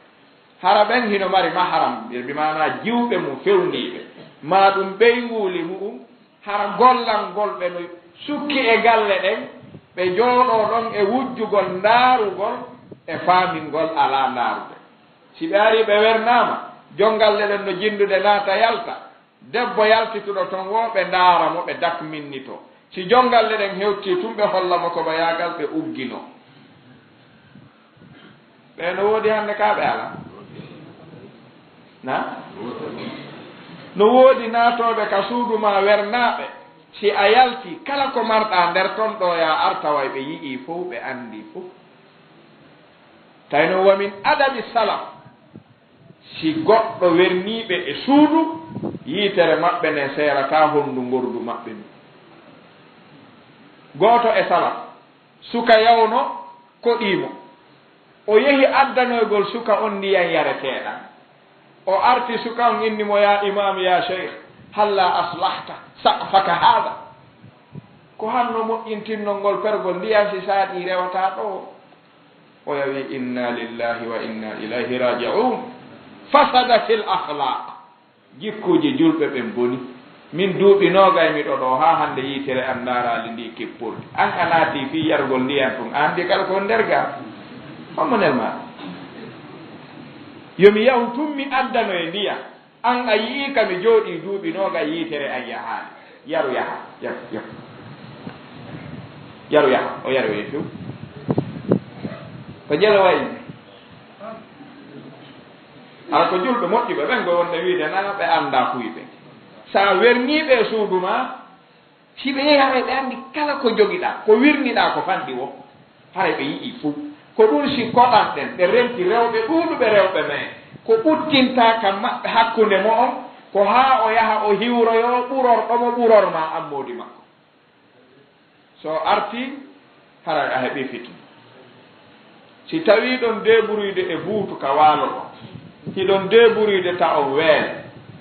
Hara ɓen hino mari maharam, bi maana jiwɓe mum fewniiɓe, maa ɗum ɓeynguuli mu'um, hara gollal ngol ɓe no sukki e galle ɗen, ɓe jooɗoo ɗon e wujjugol ndaarugol e faamingol alaa ndaarude. Si ɓe arii ɓe wernaama, jonngalle ɗen no jinndude naata yalta, debbo yaltituɗo ton woo ɓe ndaara mo, ɓe dakminnitoo. Si jonngalle ɗen hewtii tun ɓe holla mo ko bayaagal ɓe ugginoo. Ɓee no woodi hannde kaa ɓe alaa? Na? No woodi naatooɓe ka suudu maa wernaaɓe, si a yaltii, kala ko marɗaa nder ton ɗoo, yaa artaway ɓe yi'ii fow, ɓe anndii fow. Tawi no wa min adabi salaf, si goɗɗo wernii ɓe e suudu, yiitere maɓɓe nden seerataa honndu ngordu maɓɓe ndun. Gooto e salaf, suka yawno, koɗii mo. O yehi addanoygol suka on ndiyan yareteeɗan. O arti suka on inni mo, "Yaa imaam, yaa sheykh, halla aslahta saqfaka haada?" Ko honno moƴƴintinnol ngol pergol ndiyan si saaɗii rewataa ɗoo? O yawi, "Inna lillahi wa inna ilayhi raji'un. Fasadatil akhlaq." Jikkuuji julɓe ɓen boni. Min duuɓi noogay miɗo ɗoo, haa hannde yiitere an ndaaraali ndii kipporde. An a naatii fii yargol ndiyan tun, a anndi kala ko nder gaa. Hommo nelmaa? Yo mi yahu tun mi addanoye ndiyan. An a yi'ii ka mi jooɗii duuɓi noogay yiitere an yahaali. Yaru yaha, yaru, yaru. Yaru yaha, o yari o yehi few. Ko jelo wayi. Hara ko julɓe moƴƴuɓe ɓen, ko wonde wiide na ɓe anndaa kuyɓe. Sa wernii ɓe e suudu maa, si ɓe yehi haray ɓe anndi kala ko jogiɗaa, ko wirniɗaa ko fanɗi woo, haray ɓe yi'ii fow. Ko ɗum si koɗanɗen, ɓe renti rewɓe ɗuuɗuɓe rewɓe men, ko ɓuttintaa ka maɓɓe hakkunde mo'on, ko haa o yaha o hiwroyoo ɓurorɗo mo ɓuror maa an moodi makko. So artii, haray a heɓii fitna. Si tawii hiɗon deeburuyde e buutu ka waalo ɗon, hiɗon deeburuyde ta on weele.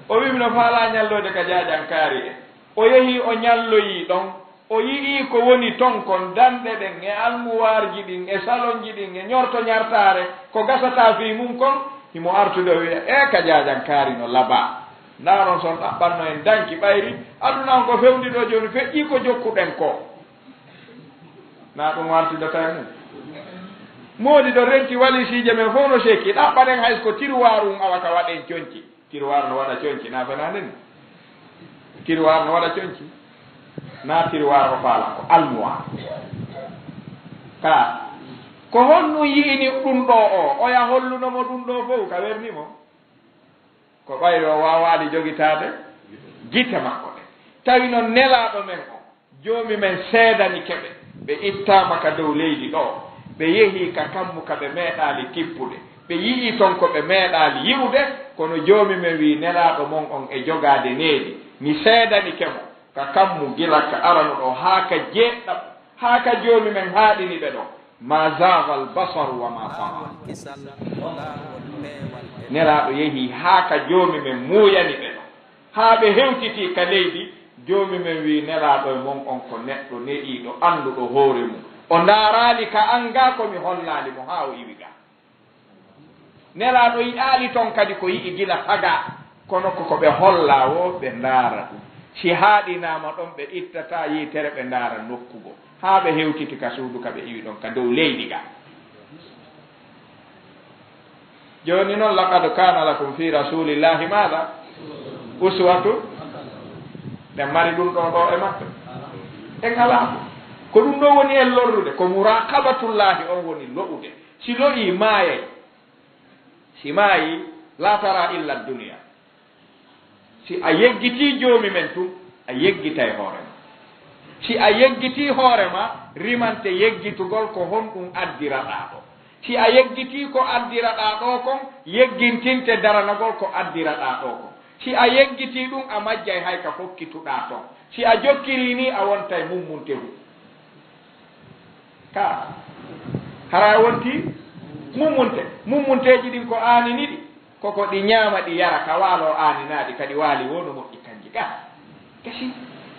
O wi'i, "Miɗo faalaa ñalloyde ka jaajankaari en." O yehi, o ñalloyii ɗon. O yi'ii ko woni ton kon, danɗe ɗen, e almuwaarji ɗin, e salonji ɗin, e ñorto ñartaare, ko gasataa fii mun kon, himo artude o wi'a, "Ee, ka jaajankaari no labaa." Ndaaron, si on ɗaɓɓanno en danki ɓayri, aduna on ko fewndi ɗoo jooni, feƴƴii ko jokkuɗen koo. Naa ɗum wartidata e mum. Moodi ɗo renti walisiije men fow no sekki, ɗaɓɓaɗen hay so ko tiruwaaru um awa ka waɗen conci. Tiruwaaru no waɗa conci, naa fenaande ni? Tiruwaaru no waɗa conci. Naa tiruwaaru o faala, ko almuwaaru. Ka, ko honɗum yi'ini ɗum ɗoo o? Oya holluno mo ɗum ɗoo fow, ka werni mo. Ko ɓayri o waawaali jogitaade gite makko ɗen. Tawi noon Nelaaɗo men o, Joomi men seedanike ɓe, ɓe ittaama ka dow leydi ɗoo, ɓe yehii ka kammu ka ɓe meeɗaali tippude, ɓe yi'ii ton ko ɓe meeɗaali yi'ude, kono Joomi men wi'i Nelaaɗo mon on e jogaade needi, Mi seedanike mo ka kammu gila ka arano ɗoo haa ka jeeɗɗaɓo, haa ka Joomi men haaɗini ɓe ɗoo. Ma zaagal basaru wa ma taga. Nelaaɗo yehi haa ka Joomi men muuyani ɓe ɗoo, haa ɓe hewtiti ka leydi. Joomi men wi'i Nelaaɗo e mon on ko neɗɗo ne'iiɗo, annduɗo hoore mum. O ndaaraali ka an gaa ko mi hollaali mo haa o iwi gaa. Nelaaɗo yi'aali ton kadi ko yi'i gila tagaa, kono ko ko ɓe hollaa woo ɓe ndaara ɗum. Si haaɗinaama ɗon ɓe ittataa yitere ɓe ndaara nokku goo, haa ɓe hewtiti ka suudu ka ɓe iwi ɗon ka dow leydi gaa. Jooni non, laqad kaana lakum fi rasulillahi maada? Uswatun. Ɓe mari ɗum ɗoo ɗoo e maɓɓe? En alaa. Ko ɗum ɗoo woni en lorrude, ko muraqabatullahi on woni lo'ude. Si lo'ii maayay, si maayii, laa tara illa duniya. Si a yeggitii Joomi men tun, a yeggitay hoore ma. Si a yeggitii hoore ma, rimante yeggitugol ko honɗum addiraɗaa ɗoo. Si a yeggitii ko addiraɗaa ɗoo kon, yeggintinte daranagol ko addiraɗaa ɗoo kon. Si a yeggitii ɗum, a majjay hay ka fokkituɗaa ton. Si a jokkirii nii, a wontay mummuntehu. Ka hara a wontii mummunte. Mummunteeji ɗin ko aanini ɗi, koko ɗi ñaama, ɗi yara, ka waaloo aaninaaɗi, kadi waali woo no moƴƴi kanji ka. Gasi.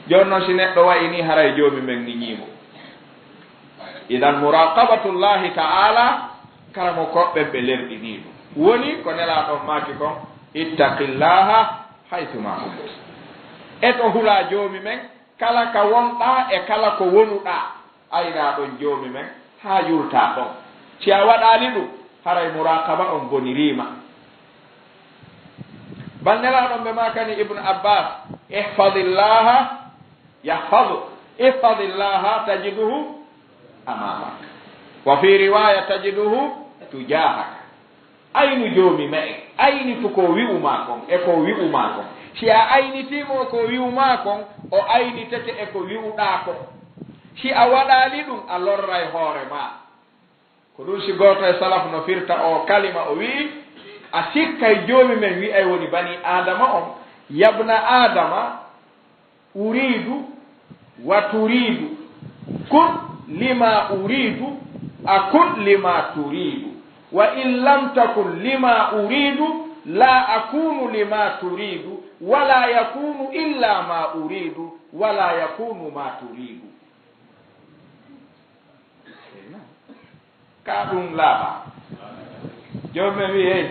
Jooni non, si neɗɗo wa'i nii, haray Joomi men ni ñiimo. Idan, muraqabatullahi ta'ala, karamokooɓe ɓen ɓe lerɗinii ɗum. Woni ko Nelaaɗo on maaki kon, ittaqillaha haythuma kunta. Eto hulaa Joomi men, kala ka wonɗaa e kala ko wonuɗaa, aynaa ɗon Joomi men haa yurtaa ɗon. Si a waɗaali ɗum, haray muraqaba on bonirii ma. Banndiraaɗo on ɓe maakani Ibn Abbas, ihfadillaha yahfaduk, ihfadillaha tajiduhu amamak. Wa fi riwaya tajiduhu tujahak. Aynu Joomi ma'en, aynitu ko wi'u maa kon e ko wi'u maa kon. Si a aynitii mo ko wi'u maa kon, o aynitete e ko wi'uɗaa kon. Si a waɗaali ɗum, a lorray hoore maa. Ko ɗum si gooto e salaf no firta oo kalima, o wi'i, a sikkay Joomi men wi'ay woni banii Aadama on, yabna Aadama, uriidu wa turiidu. Kun lima uriidu, akun lima turiidu. Wa in lam takun lima uriidu, la akunu lima turiidu, wa la yakunu illa ma uriidu, wa la yakunu ma turiidu. Ka ɗum laaɓaa. Joomi men wi'i, hey,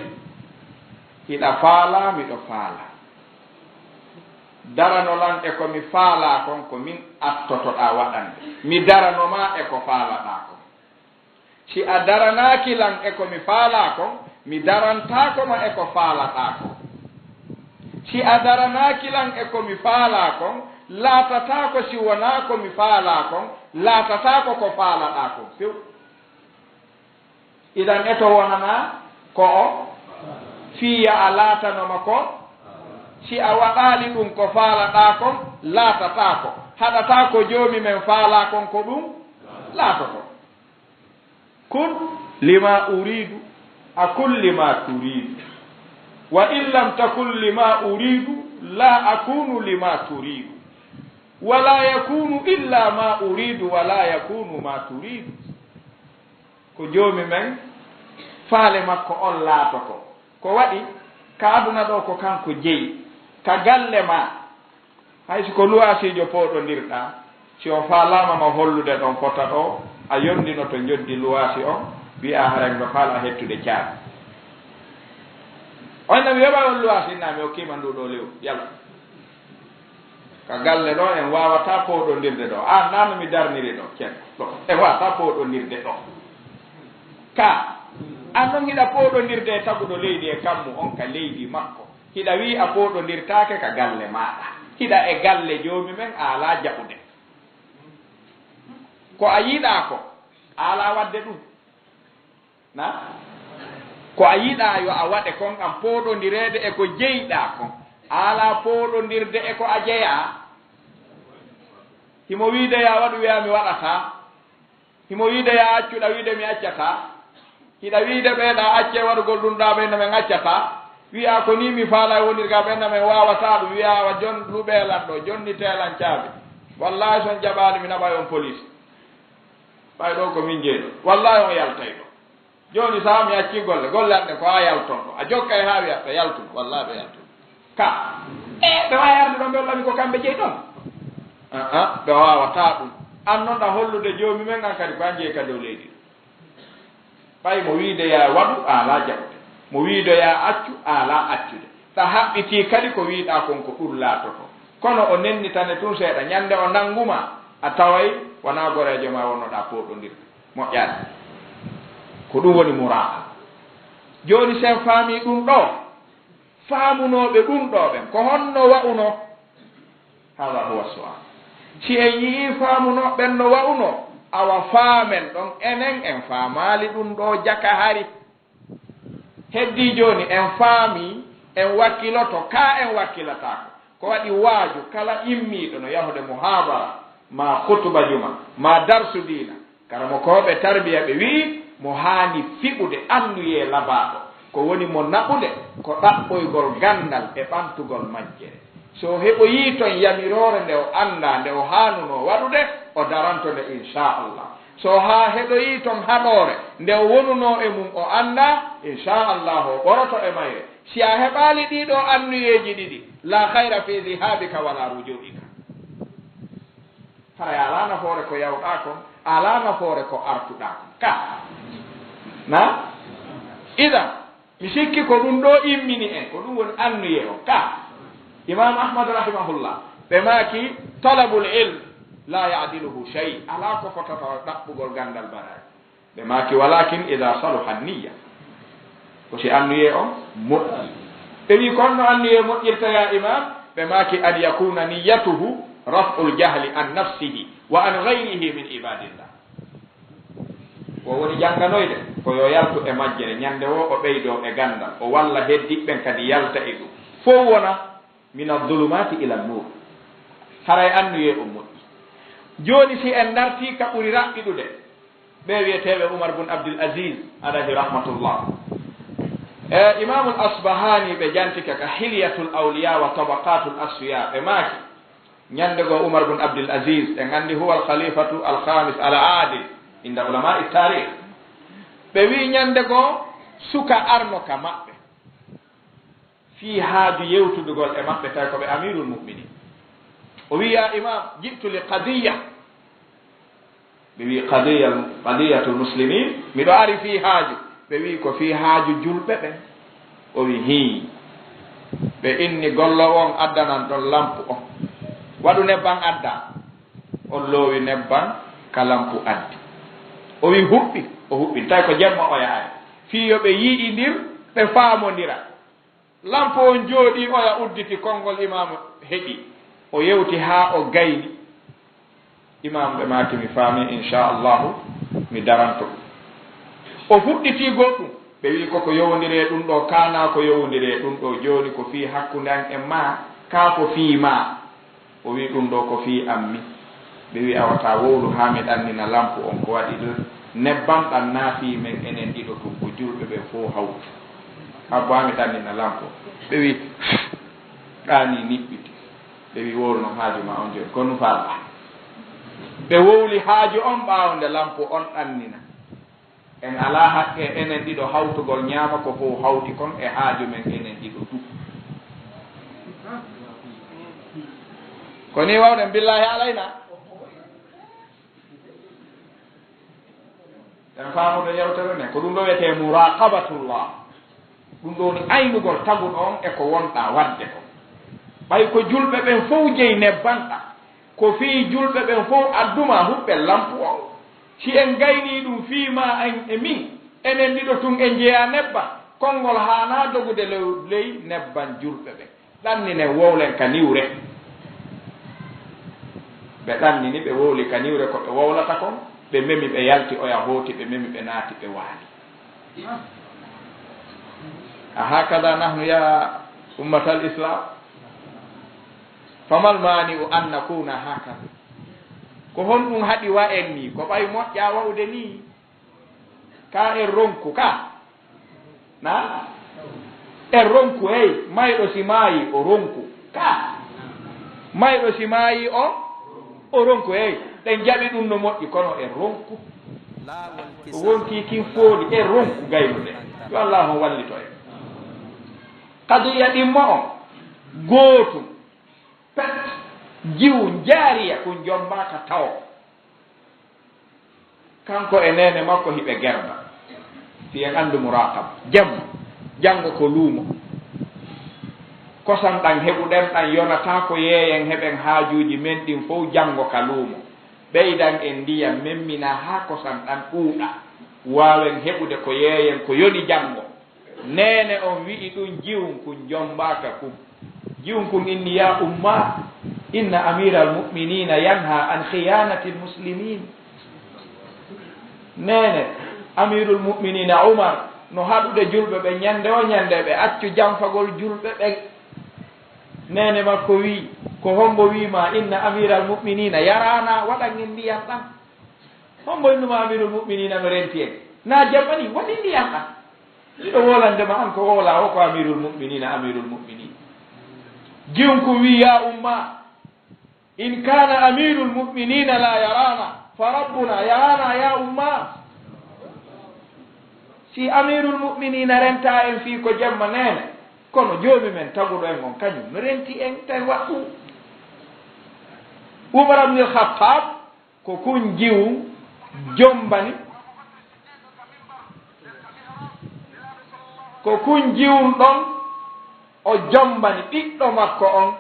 hiɗa faalaa, miɗo faalaa. Darano lan e ko mi faalaa kon, ko min attotoɗaa waɗande. Mi darano maa e ko faalaɗaa kon. Si a daranaaki lan e ko mi faalaa kon, mi darantaako ma e ko faalaɗaa kon. Si a daranaaki lan e ko mi faalaa kon, laatataako si wonaa ko mi faalaa kon, laatataako ko faalaɗaa kon few. Idan eto wonanaa ko o fii ya a laatanoma ko, si a waɗaali ɗum ko faalaɗaa kon, laatataako. Haɗataa ko Joomi men faalaa kon ko ɗum laatoto. Kun lima uriidu, a kun lima turiidu. Wa in lam takun lima uriidu, la akunu lima turiidu. Wa la yakunu illa ma uriidu, wa la yakunu ma turiidu. Ko Joomi men, faale makko on laatoto. Ko waɗi, ka aduna ɗoo ko kanko jeyi, ka galle maa. Hay si ko luwaasiijo pooɗondirɗaa, si o faalaama ma hollude ɗon fota ɗoo, a yondinoto njoddi luwaasi on, wi'aa haray miɗo faalaa hettude caabi. On na mi yoɓa on luwaasi, na mi okkii ma nduu ɗoo lewru, yalla. Ka galle ɗoo en waawataa pooɗondirde ɗoo. Aan naa no mi darniri ɗoo, cen ɗoo. En waawataa pooɗondirde ɗoo. Ka, aan non hiɗa pooɗondirde e taguɗo leydi e kammu on ka leydi makko. Hiɗa wi'i a pooɗondirtaake ka galle maaɗa. Hiɗa e galle Joomi men, a alaa jaɓude. Ko a yiɗaa ko, a alaa waɗde ɗum. Na? Ko a yiɗaa yo a waɗe kon, an pooɗondireede e ko jeyɗaa kon. A alaa pooɗondirde e ko a jeyaa. Himo wiide yo a waɗu, wi'aa mi waɗataa. Himo wiide yo a accu, ɗa wiide mi accataa. Hiɗa wiide ɓee ɗa accee waɗugol ɗum ɗa ɓee no men accataa. Wiya ko ni mi faalay wonirga ɓen na men waawataa ɗum. Wiya awa jon luɓeelan ɗo, jonni teelan caabi. Wallaahi so on jaɓaali mi naɓay on police. Ɓay ɗo ko min jeyi ɗo. Wallaahi on yaltay ɗo. Jooni so mi accii golle, golle an ɗen ko a yalton ɗo. A jokkay haa wiyatta yaltun. Wallaahi ɓe yaltun. Ka. E ɓe waawi arde ɗon ɓe hollami ko kamɓe jeyi ɗon. Aa, ɓe waawataa ɗum. An non ɗa hollude joomi men an kadi ko an jeyi ka dow leydi. Ɓay mo wiide yaa waɗu, a alaa jaɓude. Mo wiido yaa accu, a alaa accude. Ɗa haɓɓitii kadi ko wiiɗaa kon ko ɗum laatoto. Kono o nennitane tun seeɗa. Ñande o nannguma, a taway wonaa goreejo ma wonnoɗaa pooɗondirde. Moƴƴaani. Ko ɗum woni muraa'a. Jooni sen faamii ɗum ɗoo, faamunooɓe ɗum ɗoo ɓen, ko honno wa'uno? Hada huwa su'al. Si en yi'ii faamunooɓe ɓen no wa'uno, awa faamen ɗon enen en faamaali ɗum ɗoo jaka hari. Heddii jooni en faamii, en wakkiloto, kaa en wakkilataako. Ko waɗi waaju kala immiiɗo no yahude muhaabara, maa khutuba juma, maa darsu diina, karamokooɓe tarbiya ɓe wi'i mo haani fiɓude annuyee labaaɗo, ko woni mo naɓude ko ɗaɓɓoygol ganndal e ɓantugol majjere. So o heɓoyii ton yamiroore nde o anndaa nde o haanunoo waɗude, o daranto nde inchallah. So haa heɗoyii ton haɗoore nde o wonunoo e mum o anndaa, inchallah o ɓoroto e mayre. Si a heɓaali ɗii ɗoo annuyeeji ɗiɗi, la khayra fi dhihabika wala ruju'ika. Haray alaa nafoore ko yawɗaa kon, alaa nafoore ko artuɗaa kon. Ka. Na? Idan, mi sikki ko ɗum ɗoo immini en, ko ɗum woni annuyee on. Ka. Imam Ahmad rahimahullah, ɓe maaki, talabul ilm la ya'diluhu shay. Alaa ko fotata ɗaɓɓugol ganndal baraji. Ɓe maaki, walakin ida saluha niyya. Ko si annuyee on moƴƴi. Ɓe wi, ko honno annuyee moƴƴirta, ya imam? Ɓe maaki, an yakuna niyyatuhu raf'ul jahli an nafsihi wa an ghayrihi min ibadillah. Ko woni jannganoyde, ko yo yaltu e majjere, ñande woo o ɓeydoo e ganndal, o walla heddiiɓe ɓen kadi yalta e ɗum. Fow wona min adh-dhulumati ila an-nur. Haray annuyee on moƴƴi. Jooni si en dartii ka ɓuri raɓɓiɗude, ɓe wi'eteeɓe Umar bun Abdul Aziz, alayhi rahmatullah. E Imamul Asbahani ɓe jantike ka Hilyatul Awliya wa Tabaqatul Asfiya, ɓe maaki, ñande goo Umar bun Abdul Aziz, en anndi huwa al-khalifatu al-khamis al-adil inda ulama'i tarikh. Ɓe wi'i ñande goo suka arno ka maɓɓe. Fii haaju yewtudugol e maɓɓe, tawi ko ɓe amirul mu'minin. O wi'i, ya imam, ji'tu li qadiyya. Ɓe wi'i, qadiyya, qadiyyatul muslimin, miɗo ari fii haaju. Ɓe wi'i, ko fii haaju julɓe ɓen. O wi'i, hii. Ɓe inni golloowo on addanan ɗon lampu on. Waɗu nebban adda. On loowi nebban ka lampu addi. O wi'i, huɓɓi. O huɓɓi. Tawi ko jemma o yahay. Fii yo ɓe yi'indir, ɓe faamondira. Lampo on jooɗii, oya udditi konngol imaamu heɗi. O yewti haa o gayni. Imaamu ɓe maaki, mi faami, inchallahu, mi daranto. O fuɗɗitii goɗɗum. Ɓe wi'i, koko yowondiri e ɗum ɗoo, kaana ko yowondiri e ɗum ɗoo, jooni ko fii hakkunde an e maa, kaa ko fii maa? O wi'i, ɗum ɗoo ko fii an min. Ɓe wi'i, awa taa wowlu haa mi ɗannina lampu on ko waɗi ɗum. Nebban ɗan naa fii men enen ɗiɗo tun, ko julɓe ɓen fow hawti. Abbo haa mi ɗannina lampu on. Ɓe wi'i, ɗaanii niɓɓiti. Ɓe wi'i, wowlu non haaju maa on jooni. Ko ɗum faalɗaa. Ɓe wowli haaju on ɓaawo nde lampu on ɗannina. En alaa haqqe enen ɗiɗo hawtugol ñaama ko fow hawti kon e haaju men enen ɗiɗo du. Ko nii wawɗen, billahi alayna. En faamude yewtere nden, ko ɗum ɗo wiyetee muraqabatullah. Ɗum ɗo woni aynugol taguɗo on e ko wonɗaa waɗde kon. Ɓay ko julɓe ɓen fow jeyi nebban ɗan, ko fii julɓe ɓen fow adduma huɓɓen lampu on. Si en gaynii ɗum fii maa en e min, enen ɗiɗo tun en jeyaa nebban, konngol haanaa dogude lew-, ley nebban julɓe ɓen. Ɗanninen, wowlen ka niwre. Ɓe ɗannini, ɓe wowli ka niwre ko ɓe wowlata kon, ɓe memi, ɓe yalti, oya hooti, ɓe memi, ɓe naati, ɓe waali. A hakada nahnu ya ummatal islam? Famal mani'u an nakuna hakada? Ko honɗum haɗi wa en nii? Ko ɓay moƴƴaa wa'ude nii? Ka en ronku ka? Na? En ronku, ey, mayɗo si maayi, o ronku. Ka, mayɗo si maayi, o, o ronku, ey. Ɗen jaɓi ɗum no moƴƴi, kono en ronku. Ko wonti kin foodi, en ronku gaynude. Yo Allaahu wallito en. Qadiya ɗimmo on, gootum, pet, jiwu, jaariya, kun jombaaka tawo. Kanko e neene makko hiɓe gerda. Si en anndu muraqaba. Jemma, janngo ko luumo. Kosan ɗan heɓuɗen ɗan yonataa ko yeeyen heɓen haajuuji men ɗin fow janngo ka luumo. Ɓeydan en ndiyam, memmina haa kosan ɗan ɗuuɗa. Waawen heɓude ko yeeyen ko yoni janngo. Neene on wi'i ɗun jiwun kun jombaaka kun. Jiwun kun inni, "Ya umma, inna amiral mu'minina yanha an khiyanatil muslimin." Neene, amirul mu'minina Umar no haɗude julɓe ɓe ñande o ñande, ɓe accu janfagol julɓe ɓen. Neene makko wi'i, "Ko hombo wi'i ma inna amiral mu'minina yarana, waɗan en ndiyam ɗan?" Hombo innuma amirul mu'minina no renti en? Na jammani, waɗi ndiyam ɗan. Miɗo wolande ma an ko woola o ko amirul mu'minina, amirul mu'minin. Jiwun kun wi'i, "Ya umma, in kana amirul mu'minina la yarana, fa rabbuna yarana ya umma." Si amirul mu'minina renta en fii ko jemma neene, kono joomi men taguɗo en on kañum no renti en, tawi waɗɗu. Umar ibn al-Khattab, ko kun jiwu jombani, ko kun jiwun ɗon o jombani ɓiɗɗo makko on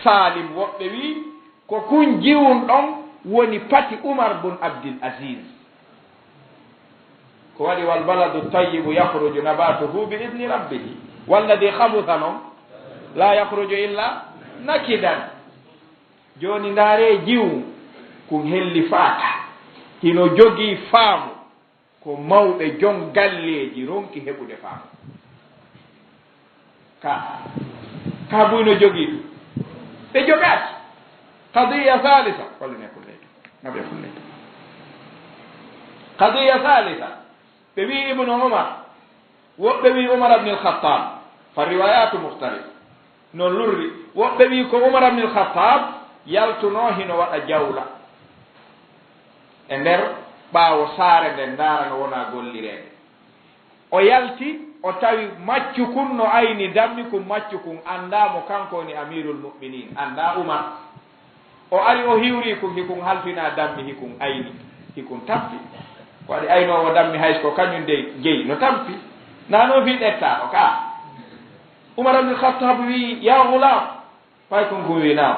Salim. Woɓɓe wi'i ko kun jiwun ɗon woni pati Umar bun Abdil Aziz. Ko waɗi, "Wal baladu tayyibu yakhruju nabatuhu bi idni rabbihi, walladi khabutha non la yakhruju illa nakidan." Jooni ndaaree jiwu kun hellifaaka, hino jogii faamu, ko mawɓe jon galleeji ronki heɓude faamu. Ka, ka buy no jogii ɗum. Ɓe jogaaki. Qadiya thalitha, holline kulleyto, naɓe kulleyto. Qadiya thalitha, ɓe wi'i Ibnu Umar, woɓɓe wi'i Umar ibn al-Khattab, fa riwayatu mukhtalif. No lurri, woɓɓe wi'i ko Umar ibn al-Khattab yaltuno hino waɗa jawla e nder ɓaawo saare nden, ndaara no wona gollireede. O yalti, o tawi maccu kun no ayni dammi kun, maccu kun anndaa mo, kanko woni amirul mu'minin, anndaa Umar. O ari, o hiwri kun, hikun halfina dammi, hikun ayni, hikun tampi. Ko waɗi aynoowo dammi, hay so ko kañum dey jeyi, no tampi. Na noon fii ɗettaaɗo ka. Umar ibn Khattab wi'i, "Ya ghulam." Paykun kun wi'i, "Naam."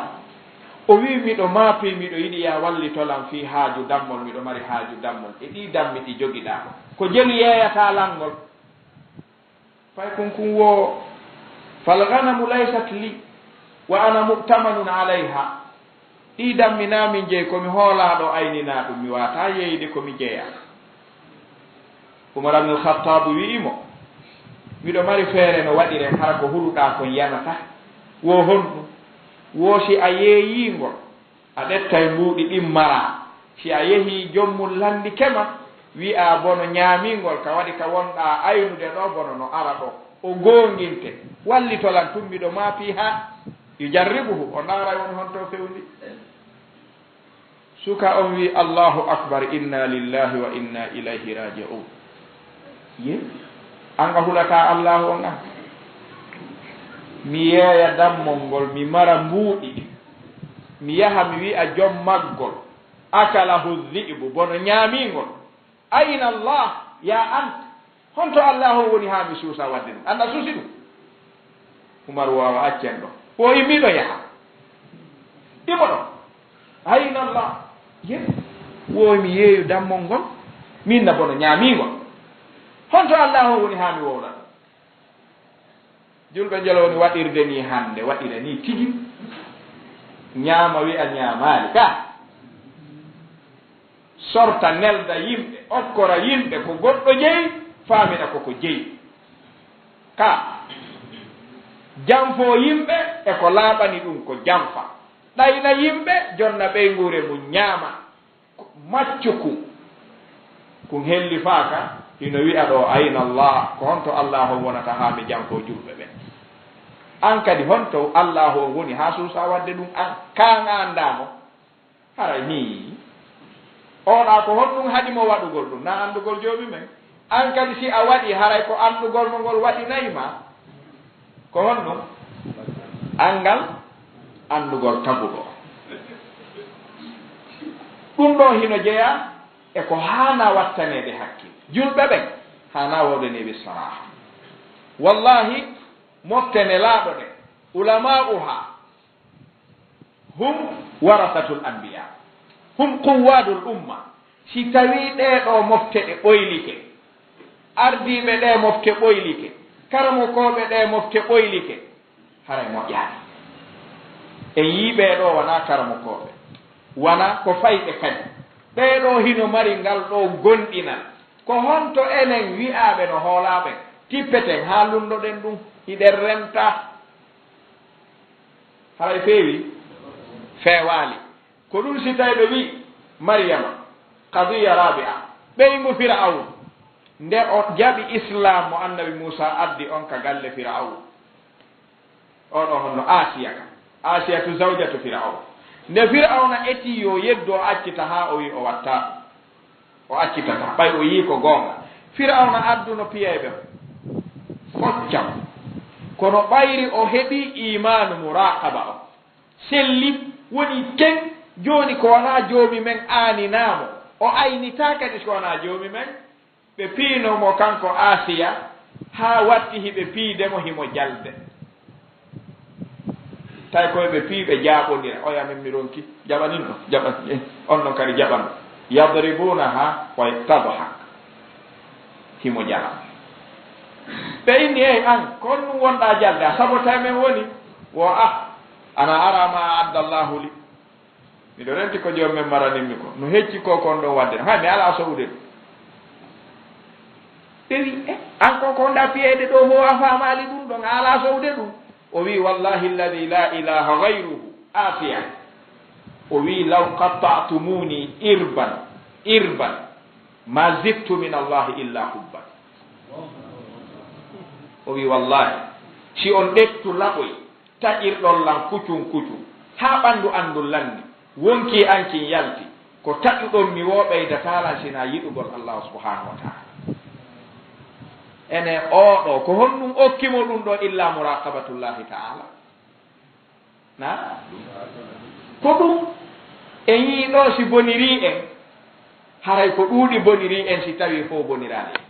O wi'i, "Miɗo maapi, miɗo yiɗi ya wallito lan fii haaju dammol, miɗo mari haaju dammol. E ɗii dammi ɗi jogiɗaa ko, ko jelu yeeyataa lan ngol?" Paykun kun wo, "Fal ghanamu laysat li, wa ana mu'tamanun alayha." Ɗii dammi na min jeyi, ko mi hoolaaɗo ayninaa ɗum, mi waataa yeeyde ko mi jeyaa. Umar ibn al-Khattab wi'i mo, "Miɗo mari feere no waɗiren, hara ko huluɗaa kon yanata. Wo honɗum?" Wo si a yeeyii ngol, a ƴettay mbuuɗi ɗin maraa. Si a yehii, joom mum landike ma, wi'aa bono ñaamii ngol, ka waɗi ka wonɗaa aynude ɗoo, bono no ara ɗoo. O goonginte, "Wallito lan tun, miɗo maapii haa." Yujarribuhu, o ndaaray woni honto fewndi. Suka on wi'i, "Allahu akbar, inna lillahi wa inna ilayhi raji'un." Ye, an a hulataa Allahu on an? Mi yeeya dammol ngol, mi mara mbuuɗi, mi yaha mi wi'a joom maggol, "Akalahu dhi'bu, bono ñaamii ngol." Ayna Allah, ya ant? Honto Allahu woni haa mi suusa waɗde ɗum? An a suusi ɗum? Umar woowa accen ɗo. Woowi miɗo yaha. Imo ɗo. Ayna Allah? Ye, woowi mi yeeyu dammol ngol. Min na bono ñaamiingol. Honto Allahu woni haa mi wowla ɗum? Julɓe njelo woni waɗirde nii hannde, waɗira nii tigi. Ñaama wi'a ñaamaali ka. Sorta, nelda yimɓe, okkora yimɓe ko goɗɗo jeyi, faamina ko ko jeyi. Ka, janfoo yimɓe e ko laaɓani ɗum ko janfa. Ɗayna yimɓe, jonna ɓeynguure mum ñaama. Ko maccu kun, kun hellifaaka, Hino wi'a ɗoo, "Ayna Allah?" Ko honto Allaahu on wonata haa mi jankoo julɓe ɓen? An kadi, honto Allaahu on woni haa suusaa waɗde ɗun? An, kaa nga anndaa mo? Haray nii, oɗa ko honɗun haɗi mo waɗugol ɗun? Na anndugol Joomi men. An kadi, si a waɗii, haray ko anndugol mo ngol waɗi nayi ma. Ko honɗun? Anngal, anndugol taguɗo. Ɗun ɗoo hino jeyaa e ko haanaa wattaneede hakkil. Julɓe ɓen haanaa wawde newi saraaha. Wallaahi, mofte nelaaɗo ɗen, ulama'uha, hum warasatul anbiya, hum quwwadul umma. Si tawii ɗee ɗoo mofte ɗe ɓoylike, ardiiɓe ɗee mofte ɓoylike, karamokooɓe ɗee mofte ɓoylike, haray moƴƴaani. En yii ɓee ɗoo wanaa karamokooɓe, wanaa ko fayɓe kadi. Ɓee ɗoo hino mari ngal ɗoo gomɗinal. Ko honto enen wi'aaɓe no hoolaaɓe, tippeten haa lunndoɗen ɗun, hiɗen renta? Haray feewi? Feewaali. Ko ɗun si tawi ɓe wi'i, Mariyama, qadiya rabi'a, ɓeyngu Fir'awna, nde o jaɓi Islaam mo Annabi Muusaa addi on ka galle Fir'awna. Oo ɗoo honno Aasiya ka? Aasiyatu zawjatu Fir'awna. Nde Fir'awna etii yo yeddu, o accita haa o wi'i o wattaa ɗun. O accitataa, ɓay o yi'i ko goonga. Fir'awna adduno piyayɓe mo, focca mo. Kono ɓayri o heɓii iimaanu muraaqaba on. Selli, woni ten, jooni ko wanaa Joomi men aaninaa mo. O aynitaa kadi si wanaa Joomi men. Ɓe piino mo kanko Aasiya, haa watti hiɓe piide mo himo jalde. Tawi ko ɓe pii, ɓe jaaɓondira. Oya min mi ronki, jaɓanin ɗo, jaɓan, eh, on non kadi jaɓan. Yadribunaha wa tadhak. Himo jala. Ɓe inni, "Ey an, ko on ɗum wonɗaa jalde, a sabotaay men woni?" Wo, "Ah, ana ara ma adda Allahu li." Miɗo renti ko Joomi men maranin mi ko. No hecci ko kon ɗon waɗde. Hay mi alaa sowude ɗum. Ɓe wi, "Eh, an ko ko nda piyeede ɗo mo a faamaali ɗum ɗon, a alaa sowude ɗum?" O wi, "Wallahi alladhi la ilaha ghayruhu, Asiya." O wi, "Law qatta'tumuni irban, irban, ma zidtu min Allahi illa hubban." O wi, "Wallahi, si on ɗettu laɓoy, taƴirɗon lan kucun kucun, haa ɓandu an ndun lanni, wonkii an kin yalti, ko taƴuɗon mi woo ɓeydataa lan sinaa yiɗugol Allahu subhanahu wa ta'ala." Ene oo ɗoo, ko honɗun okki mo ɗun ɗoo illa muraqabatullahi ta'ala? Na? Ko ɗun en yii ɗoo, si bonirii en, haray ko ɗuuɗi bonirii en si tawii fow boniraali en.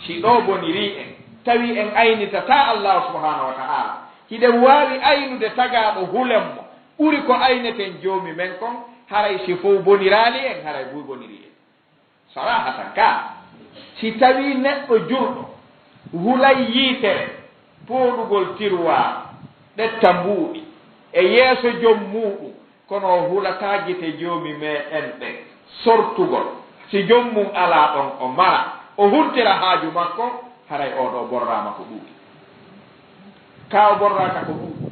Si ɗoo bonirii en, tawi en aynitataa Allaahu subhaanahu wa ta'aala, hiɗen waawi aynude tagaaɗo hulen mo ɓuri ko ayneten Joomi men kon, haray si fow boniraali en, haray buy bonirii en. Sarahatan ka, si tawii neɗɗo julɗo hulay yiitere, pooɗugol tiruwaa, ɗetta mbuuɗi e yeeso jom muuɗum, kono o hulataa gite Joomi meɗen ɗen sortugol. Si jom mum alaa ɗon, o mara, o huntira haaju makko, haray oo ɗoo borraama ko ɗuuɗi. Kaa o borraaka ko ɗuuɗi.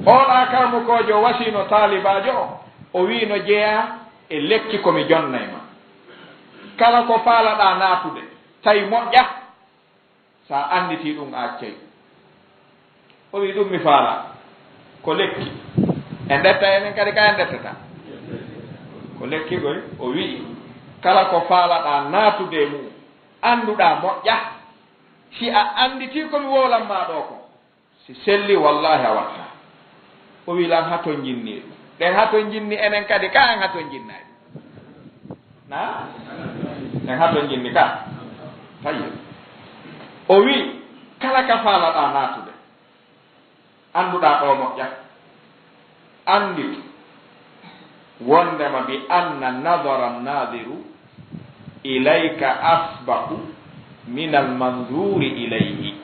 Oo ɗaa karamokoojo wasiino taalibaajo on, o wi'i no jeyaa e lekki ko mi jonnay ma. Kala ko faalaɗaa naatude, tawi moƴƴa, so a annditii ɗum, a accay ɗum. O wi'i, "Ɗum mi faalaa, ko lekki. En ɗetta enen kadi, ka en ɗettataa?" Ko lekki koy, o wi'i, "Kala ko faalaɗaa naatude e mu'um, annduɗaa moƴƴa. Si a annditii ko mi wowlan maa ɗoo kon, si selli, wallaahi a wattaa." O wi'i, "Lan hato njinni ɗum. Ɗen hato njinni enen kadi, ka en hato njinnaay ɗum. Na? Ɗen hato njinni ka." Tayyib. O wi'i, "Kala ka faalaɗaa naatude, annduɗaa ɗoo moƴƴa. Anndit wondema bi anna nadara nadiru ilayka asbaqu min al manzuri ilayhi."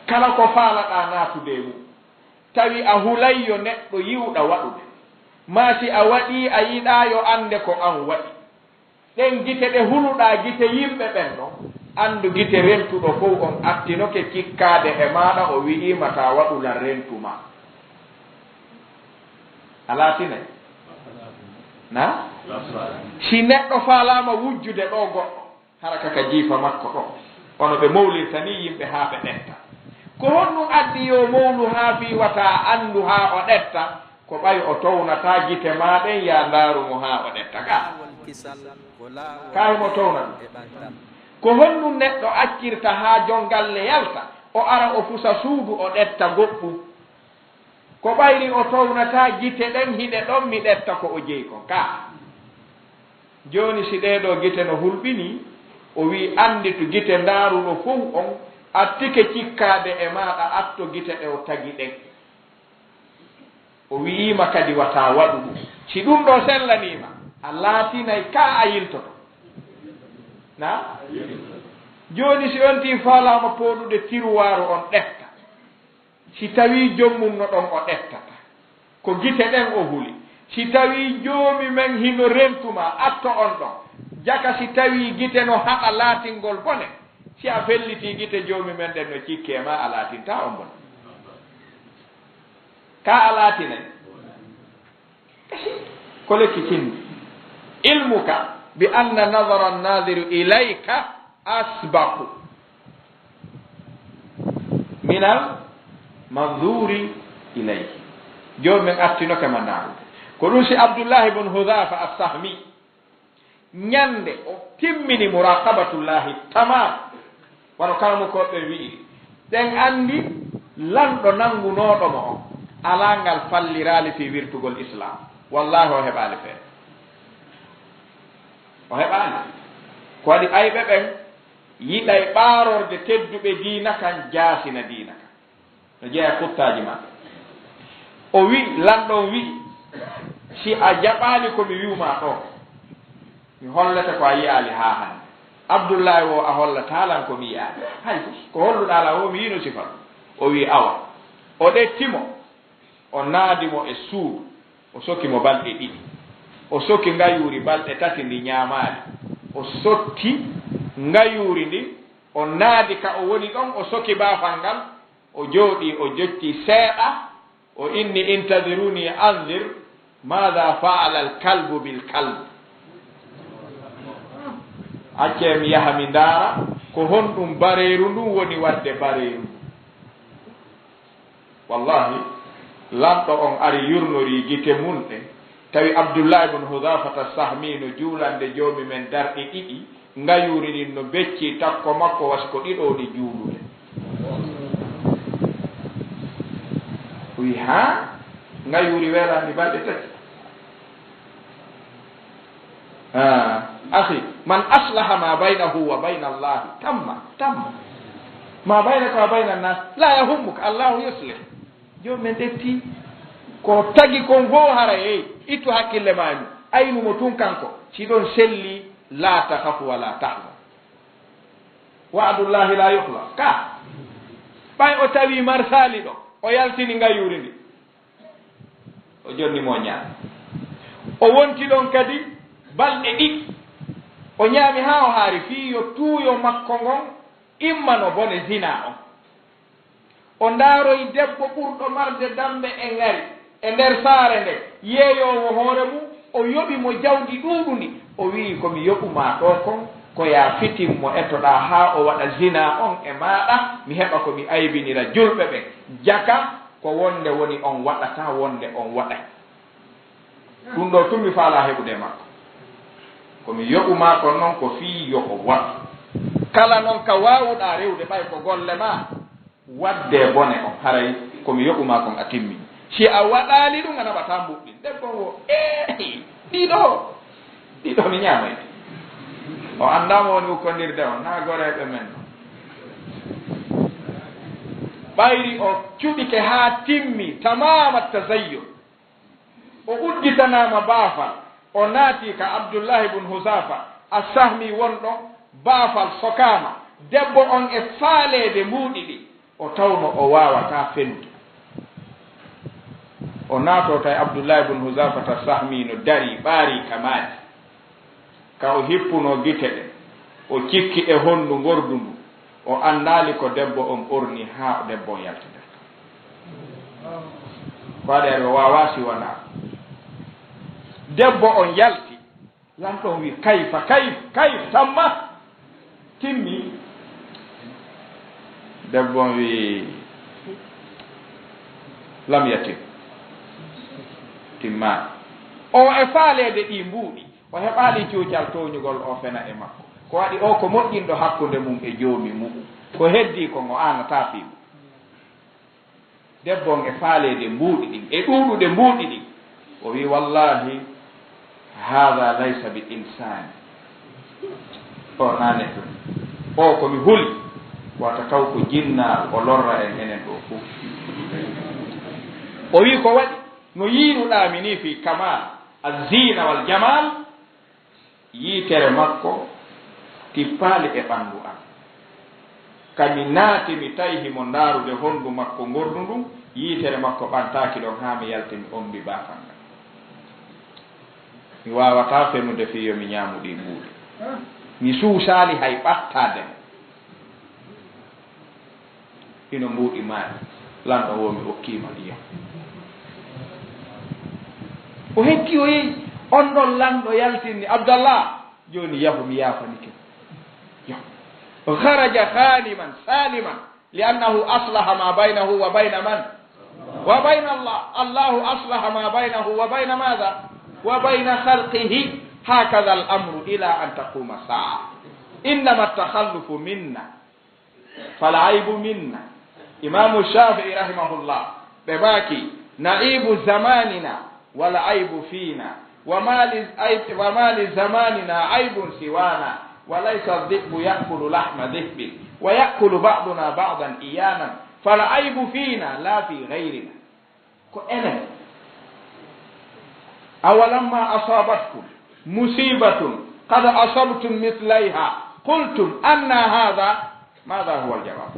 Kala ko faalaɗaa naatude e mum, tawi a hulay yo neɗɗo yi'uɗa waɗude, maa si a waɗii a yiɗaa yo annde ko an waɗi, ɗen gite ɗe huluɗaa gite yimɓe ɓen ɗon, anndu gite rentuɗo fow on attinoke cikkaade e maaɗa, o wi'iima taa waɗu lan rentu maa. A laatinay? Na? Si neɗɗo faalaama wujjude ɗo goɗɗo, hara ka ka jiifa makko ɗo, hono ɓe mowlirta ni yimɓe haa ɓe ɗetta. Ko honɗum addi yo mowlu haa fii wata anndu haa o ɗetta? Ko ɓay o townataa gite maa ɗen, yaa ndaaru mo haa o ɗetta ka. Ka himo towna ɗum. Ko honɗum neɗɗo accirta haa jongalle yalta, o ara o fusa suudu, o ɗetta goɗɗum? Ko ɓayri o townataa gite ɗen, hiɗe ɗon, mi ɗetta ko o jeyi kon. Ka. Jooni, si ɗee ɗoo gite no hulɓinii, o wi'i, "Annditu gite ndaaruɗo fow on, attike cikkaade e maaɗa, atto gite ɗe o tagi ɗen." O wi'iima kadi wata waɗu ɗum. Si ɗum ɗoo sellaniima, a laatinay ka a yiltoto. Na? Jooni, si on tii faalaama pooɗude tiruwaaru on ɗetta, si tawii joom mum no ɗon o ɗettata, ko gite ɗen o huli. Si tawii joomi men hino rentu maa, atto on ɗon. Jaka si tawii gite no haɗa laatingol bone, si a fellitii gite joomi men ɗen no cikke e maa, a laatintaa on bone. Ka a laatinay. Ko lekki kinni. Ilmuka bi anna nadara annadiri ilayka asbaqu minal manzuri ilayhi. Jooni men attinoke ma ndaarude. Ko ɗum si Abdullahi bun Hudhafa As-Sahmi, ñande o timmini muraqabatullahi tamam. Wano karamokooɓe ɓen wi'iri, ɗen anndi lanɗo nanngunooɗo mo on, alaa ngal falliraali fii wirtugol Islaam. Wallaahi, o heɓaali feere. O heɓaali. Ko waɗi ayɓe ɓen yiɗay ɓaarorde tedduɓe diina kan, jaasina diina kan. No jeyaa e kuttaaji maɓɓe. O wi'i, lanɗo on wi'i, "Si a jaɓaali ko mi wi'u maa ɗoo, mi hollete ko a yi'aali haa hannde." Abdullahi wo, "A hollataa lan ko mi yi'aali?" Hay, ko holluɗaa lan wo, mi yi'ino sifa ɗum. O wi'i, "Awa." O ɗetti mo, o naadi mo e suudu, o soki mo balɗe ɗiɗi. O soki ngayuuri balɗe tati, ndi ñaamaali. O sotti ngayuuri ndin, o naadi ka o woni ɗon, o soki baafal ngal, o jooɗii, o jottii seeɗa, o inni, "Intadiruni anzir maada fa'ala al-kalbu bil kalb." Accee mi yaha mi ndaara ko honɗum bareeru ndun woni waɗde bareeru ndun. Wallaahi, lanɗo on ari yurnorii gite mun ɗen, tawi Abdullahi bun Hudhafata Sahmi no juulande joomi men darɗe ɗiɗi, ngayuuri ndin no beccii takko makko, wa si ko ɗiɗo woni juulude. O wi'i, "Haa? Ngayuuri weelaani balɗe tati?" Ah, akhi, man aslaha ma baynahu wa bayna Allah, tamma, tamma. Ma baynaka wa bayna nas, la yahummuka, Allahu yuslih. Jooni men ɗetti ko tagi kon fow, haray, hey, ittu hakkille maa e mum. Aynu mo tun kanko. Si ɗon selli, la takhafu wa la tahzan. Wa'dullahi la yukhlaf. Ka. Ɓay o tawi marsaali ɗo, o yaltini ngayuuri ndi. O jonni mo o ñaami. O wonti ɗon kadi balɗe ɗiɗi. O ñaami haa o haari fii yo tuuyo makko ngon immano bone zinaa on. O ndaaroyi debbo ɓurɗo marde dambe e ŋari e nder saare nde, yeeyoowo hoore mum, o yoɓi mo jawdi ɗuuɗundi. O wi'i, "Ko mi yoɓu maa ɗoo kon, ko yaa fitin mo etoɗaa haa o waɗa zinaa on e maaɗa, mi heɓa ko mi aybinira julɓe ɓen." Jaka ko wonde woni on waɗataa, wonde on waɗay. Ɗum ɗoo tun mi faalaa heɓude e makko. Ko mi yoɓu maa kon non ko fii yo o waɗu. Kala non ka waawuɗaa rewde ɓay ko golle maa, waɗde bone on, haray ko mi yoɓu maa kon a timmini. Si a waɗaali ɗum, a naɓataa mbuɓɓin. Debbo on wo, "Eehi, ɗiɗo, ɗiɗo mi ñaamay." O anndaa mo woni ukkondirde on, naa goreeɓe men non. Ɓayri o cuɓike haa timmi, tamaama tazayyun. O udditanaama baafal, o naati ka Abdullahi bun Huzafa, a sahmi won ɗon, baafal sokaama, debbo on e faaleede mbuuɗi ɗi, o tawno o waawataa fenude. O naatoo tawi Abdullahi bun Huzafata sahmi no darii, ɓaarii ka maadi. Ka o hippunoo gite ɗen, o cikki e honndu ngordu ndu, o anndaali ko debbo on ɓorni haa debbo on yalti nder ton. Ko waɗi ari o waawaa siwanaa. Debbo on yalti, Lanɗo on wi, "Kayfa, kayf, kayf, tamma?" Timmi. Debbo on wi, "Lam yatim." Timmaani. O e faaleede ɗii mbuuɗi. O heɓaali cuucal tooñugol o fena e makko. Ko waɗi o ko moƴƴinɗo hakkunde mum e joomi mu'um. Ko heddii kon o aanataa fii mum. Debbo on e faaleede mbuuɗi ɗin, e ɗuuɗude mbuuɗi ɗin, o wi, "Wallahi, haadha laysa bi insani." O naa neɗɗo. O ko mi huli, wata taw ko jinnaaru, o lorra en enen ɗoo fof. O wi, "Ko waɗi no yiiruɗaa mi nii fii kamal, al zina wal jamal?" Yitere makko tippaali e ɓanndu am. Ka mi naati, mi tawi himo ndaarude honndu makko ngorndu ndun, yitere makko ɓantaaki ɗon haa mi yalti, mi ombi baafal ngal. Mi waawataa fenude fii yo mi ñaamu ɗii mbuuɗi. Mi suusaali hay ɓattaade mo. Hino mbuuɗi maaɗi. Lanɗo on wi, "Mi okkiima ɗi, yah." O hetti, o yehi. On ɗon lanɗo yaltinni, "Abdallah, jooni yahu, mi yaafanike ma. Yahu." Kharaja ghaniman saliman, li'annahu aslaha ma baynahu wa bayna man? Wa bayna Allah. Allahu aslaha ma baynahu wa bayna madha? Wa bayna khalqihi. Hakadha al-amru ila an taquma sa'a. Innama at-takhallufu minna. Fal aybu minna. Imaamu Shaafi'i rahimahullah, ɓe maaki, "Na'ibu zamanina wal aybu fina, wa ma li ay-, wa ma li zamanina aybun siwana, wa laysa dhi'bu ya'kulu lahma dhihbin, wa ya'kulu ba'duna ba'dan iyanan, fal aybu fina la fi ghayrina." Ko enen. "Awalamma asabatkum musibatun qad asabtum mithlaiha qultum anna hadha?" Madha huwa al-jawab?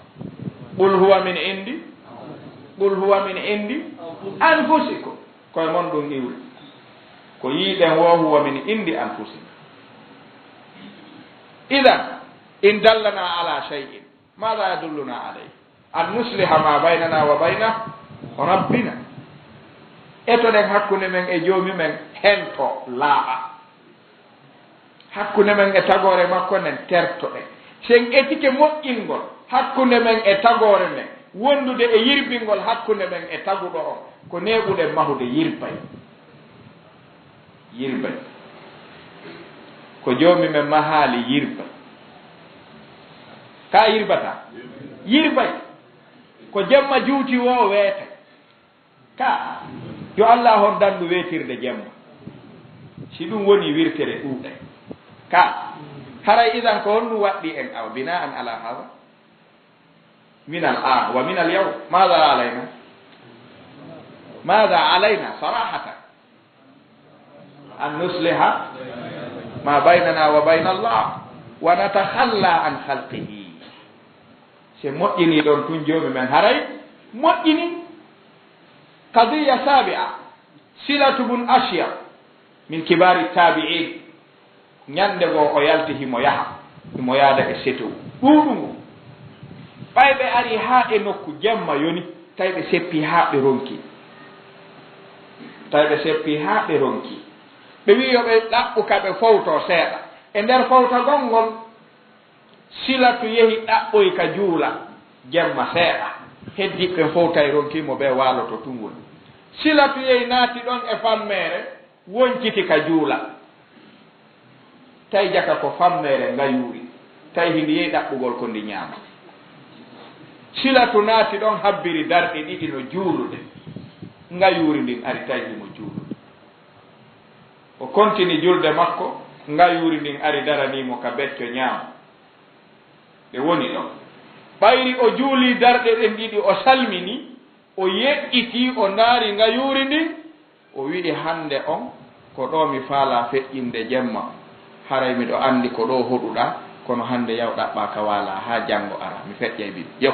Qul huwa min indi, qul huwa min indi anfusikum. Koye mon ɗum iwri. Ko yiiɗen wo huwa min indi anfusikum. Idan, in dallana ala shay'in, madha yadulluna alayhi? An nusliha ma baynana wa bayna rabbina. Etoɗen hakkunde men e Joomi men, hento laaɓa. Hakkunde men e tagoore makko nden, tertoɗen. Si en etike moƴƴingol hakkunde men e tagoore nden, wondude e yirbingol hakkunde men e taguɗo on, ko neeɓuɗen mahude yirbay. Yirbay. Ko Joomi men mahaali yirbay. Ka yirbata? Yirbay. Ko jemma juuti woo weetay. Ka, yo Allah on dandu weetirde jemma. Si ɗum woni wirtere ɗuuɗay. Ka, haray idan ko honɗum waɗɗi en aw bina'an ala hada? Min al-an wa min al-yawm, madha alayna? Madha alayna sarahatan? An nusliha ma baynana wa bayna Allah wa natakhalla an khalqihi. Si moƴƴini ɗon tun Joomi men haray moƴƴini. Qadiya sabi'a, Silatu bun Ashyar, min kibari tabi'in. Ñande goo o yalti himo yaha, himo yaada e seto ɗuuɗungo. Ɓay ɓe ari haa e nokku jemma yoni, tawi ɓe seppi haa ɓe ronki. Tawi ɓe seppi haa ɓe ronki. Ɓe wi'i yo ɓe ɗaɓɓu ka ɓe fowto seeɗa. E nder fowtagol ngol, Silatu yehi ɗaɓɓoy ka juula jemma seeɗa. Heddiiɓe ɓen fow tawi ronkii mo, ɓe waaloto tun woni. Silatu yehi naati ɗon e fammeere, wonciti ka juula. Tawi jaka ko fammeere ngayuuri. Tawi hindi yehi ɗaɓɓugol ko ndi ñaama. Silatu naati ɗon, habbiri darɗe ɗiɗi no juulude. Ngayuuri ndin ari tawi himo juulude. O kontini julde makko, ngayuuri ndin ari daranii mo ka becco ñaamo. Ɓe woni ɗon. Ɓayri o juulii darɗe ɗen ɗiɗi, o salmini, o yeƴƴitii, o ndaari ngayuuri ndin, o wi'i, "Hannde on, ko ɗoo mi faalaa feƴƴinde jemma. Haray miɗo anndi ko ɗoo hoɗuɗaa, kono hannde yaw ɗaɓɓaa ka waalaa haa janngo ara, mi feƴƴay bim." Yo.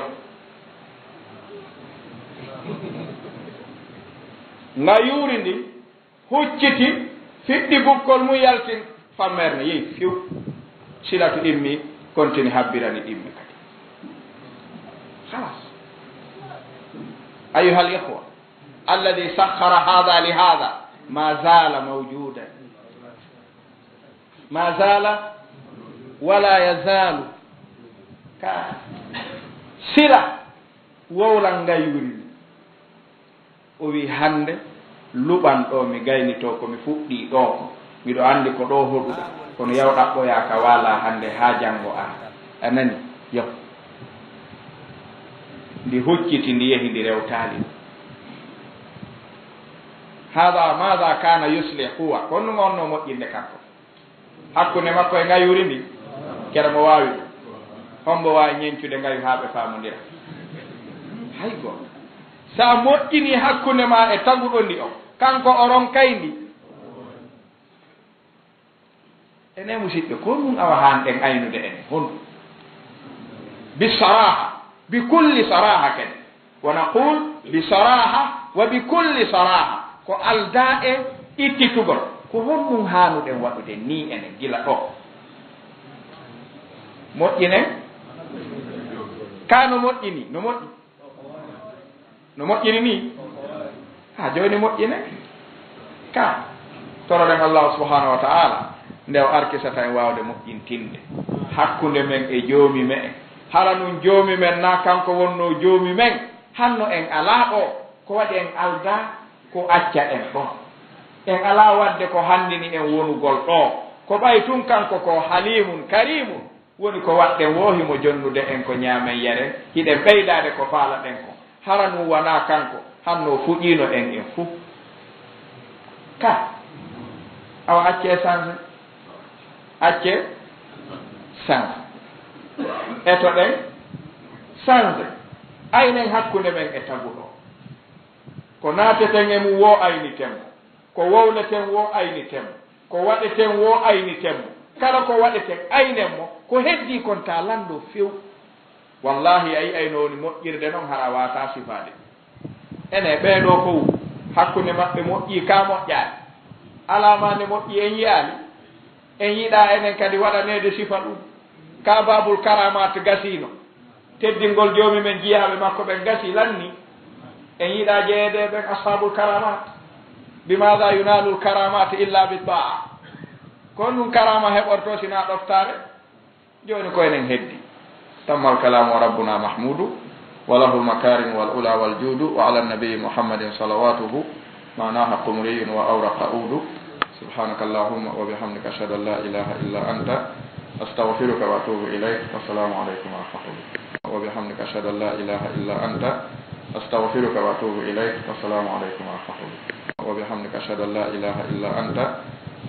Ngayuuri ndin hucciti, fiɗɗi bukkol mum, yalti fammeere, yehi fiw. Silatu immi, kontini habbirani ɗimmi kadi. Khalas. Ayyuhal ikhwa, alladhi sakhkhara hadha li hadha ma zala mawjudan. Ma zala wala yazalu. Ka sila wowlan ngayuri ni. O wi, "Hannde luɓan ɗo mi gaynitoo ko mi fuɗɗii ɗoo ko. Miɗo anndi ko ɗoo hoɗuɗaa. Kono yaw ɗaɓɓoyaa ka waalaa hannde haa janngo ara." A nani? Yo. Ndi hucciti, ndi yehi, ndi rewtaali. Hada mada kana yuslih huwa. Ko honɗum o wonnoo moƴƴinde kanko? Hakkunde makko e ngayuuri ndi, kere mo waawi ɗum? Hombo waawi ñencude ngayu haa ɓe faamondira? Hay gooto. So a moƴƴinii hakkunde ma e taguɗo ndi on, kanko o ronkay ndi. Enen musiɓɓe, ko ɗum awa haan ɗen aynude en honɗum? Bisaraha, bi kulli saraha kadi. Wa naqul bi saraha wa bi kulli saraha. Ko aldaa e ittitugol. Ko honɗum haanuɗen waɗude nii enen gila ɗo? Moƴƴinen? Ka no moƴƴini? No moƴƴi? No moƴƴini nii? Ha jooni moƴƴine. Ka toroɗen Allah subhanahu wa ta'ala nde o arkisata en waawde moƴƴintinde hakkunde men e Joomi me'en. Hara nun Joomi men na kanko wonnoo Joomi men? Hanno en alaa ɗo, ko waɗi en aldaa? Ko acca en ɗo. En alaa waɗde ko handini en wonugol ɗo. Ko ɓay tun kanko ko Halimun Karimun. Woni ko waɗɗen woo himo jonnude en ko ñaamen yaren, hiɗen ɓeydaade ko faalaɗen ko. Hara ɗum wanaa kanko, hanno fuɗiino en en fuu. Ka, awa accee sanse. Accee sanse. Etoɗen sanse. Aynen hakkunde men e taguɗo. Ko naateten e mum woo ayniten mo. Ko wowleten woo ayniten mo. Ko waɗeten woo ayniten mo. Kala ko waɗeten aynen mo. Ko heddii kon taa lanndoo few. Wallaahi a yi'ay no woni moƴƴirde non hara waataa sifaade. Ene ɓee ɗoo fow hakkunde maɓɓe moƴƴii kaa moƴƴaali? Alaa maa nde moƴƴii en yi'aali. En yiɗaa enen kadi waɗaneede sifa ɗum. Kaa Baabul Karaamaat gasiino. Teddingol Joomi men jiyaaɓe makko ɓen gasi lanni. En yiɗaa jeyeede e ɓen Ashaabul Karaamaat. Bimaada yunaalul karaamaat illa bi taa? Ko honɗum karaama heɓortoo si naa ɗoftaare? Jooni ko enen heddi. Tammal kalaamu wa rabbuna mahmuudu, wa lahul makaarimu wal ula wal juudu, wa ala nabiyi Muhammadin salawatuhu, ma naha qumriyun wa awraqa uudu. Subhanaka Allahumma wa bihamdika, ashhadu an la ilaha illa anta, astaghfiruka wa atubu ilayk. Wassalamu alaykum wa rahmatullah. Wa bihamdika, ashhadu an la ilaha illa anta, astaghfiruka wa atubu ilayk. Wassalamu alaykum wa rahmatullah. Wa bihamdika, ashhadu an la ilaha illa anta,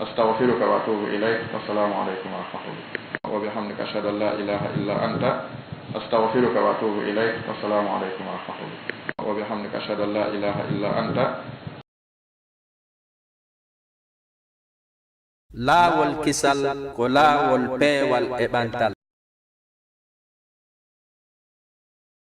astaghfiruka wa atubu ilayk. Wassalamu alaykum wa rahmatullah. Wa bihamdika, ashhadu an la ilaha illa anta, astaghfiruka wa atubu ilayk. Wassalamu alaykum wa rahmatullah. Wa bihamdika, ashhadu an la ilaha illa anta. Laawol kisal ko laawol peewal e ɓantal.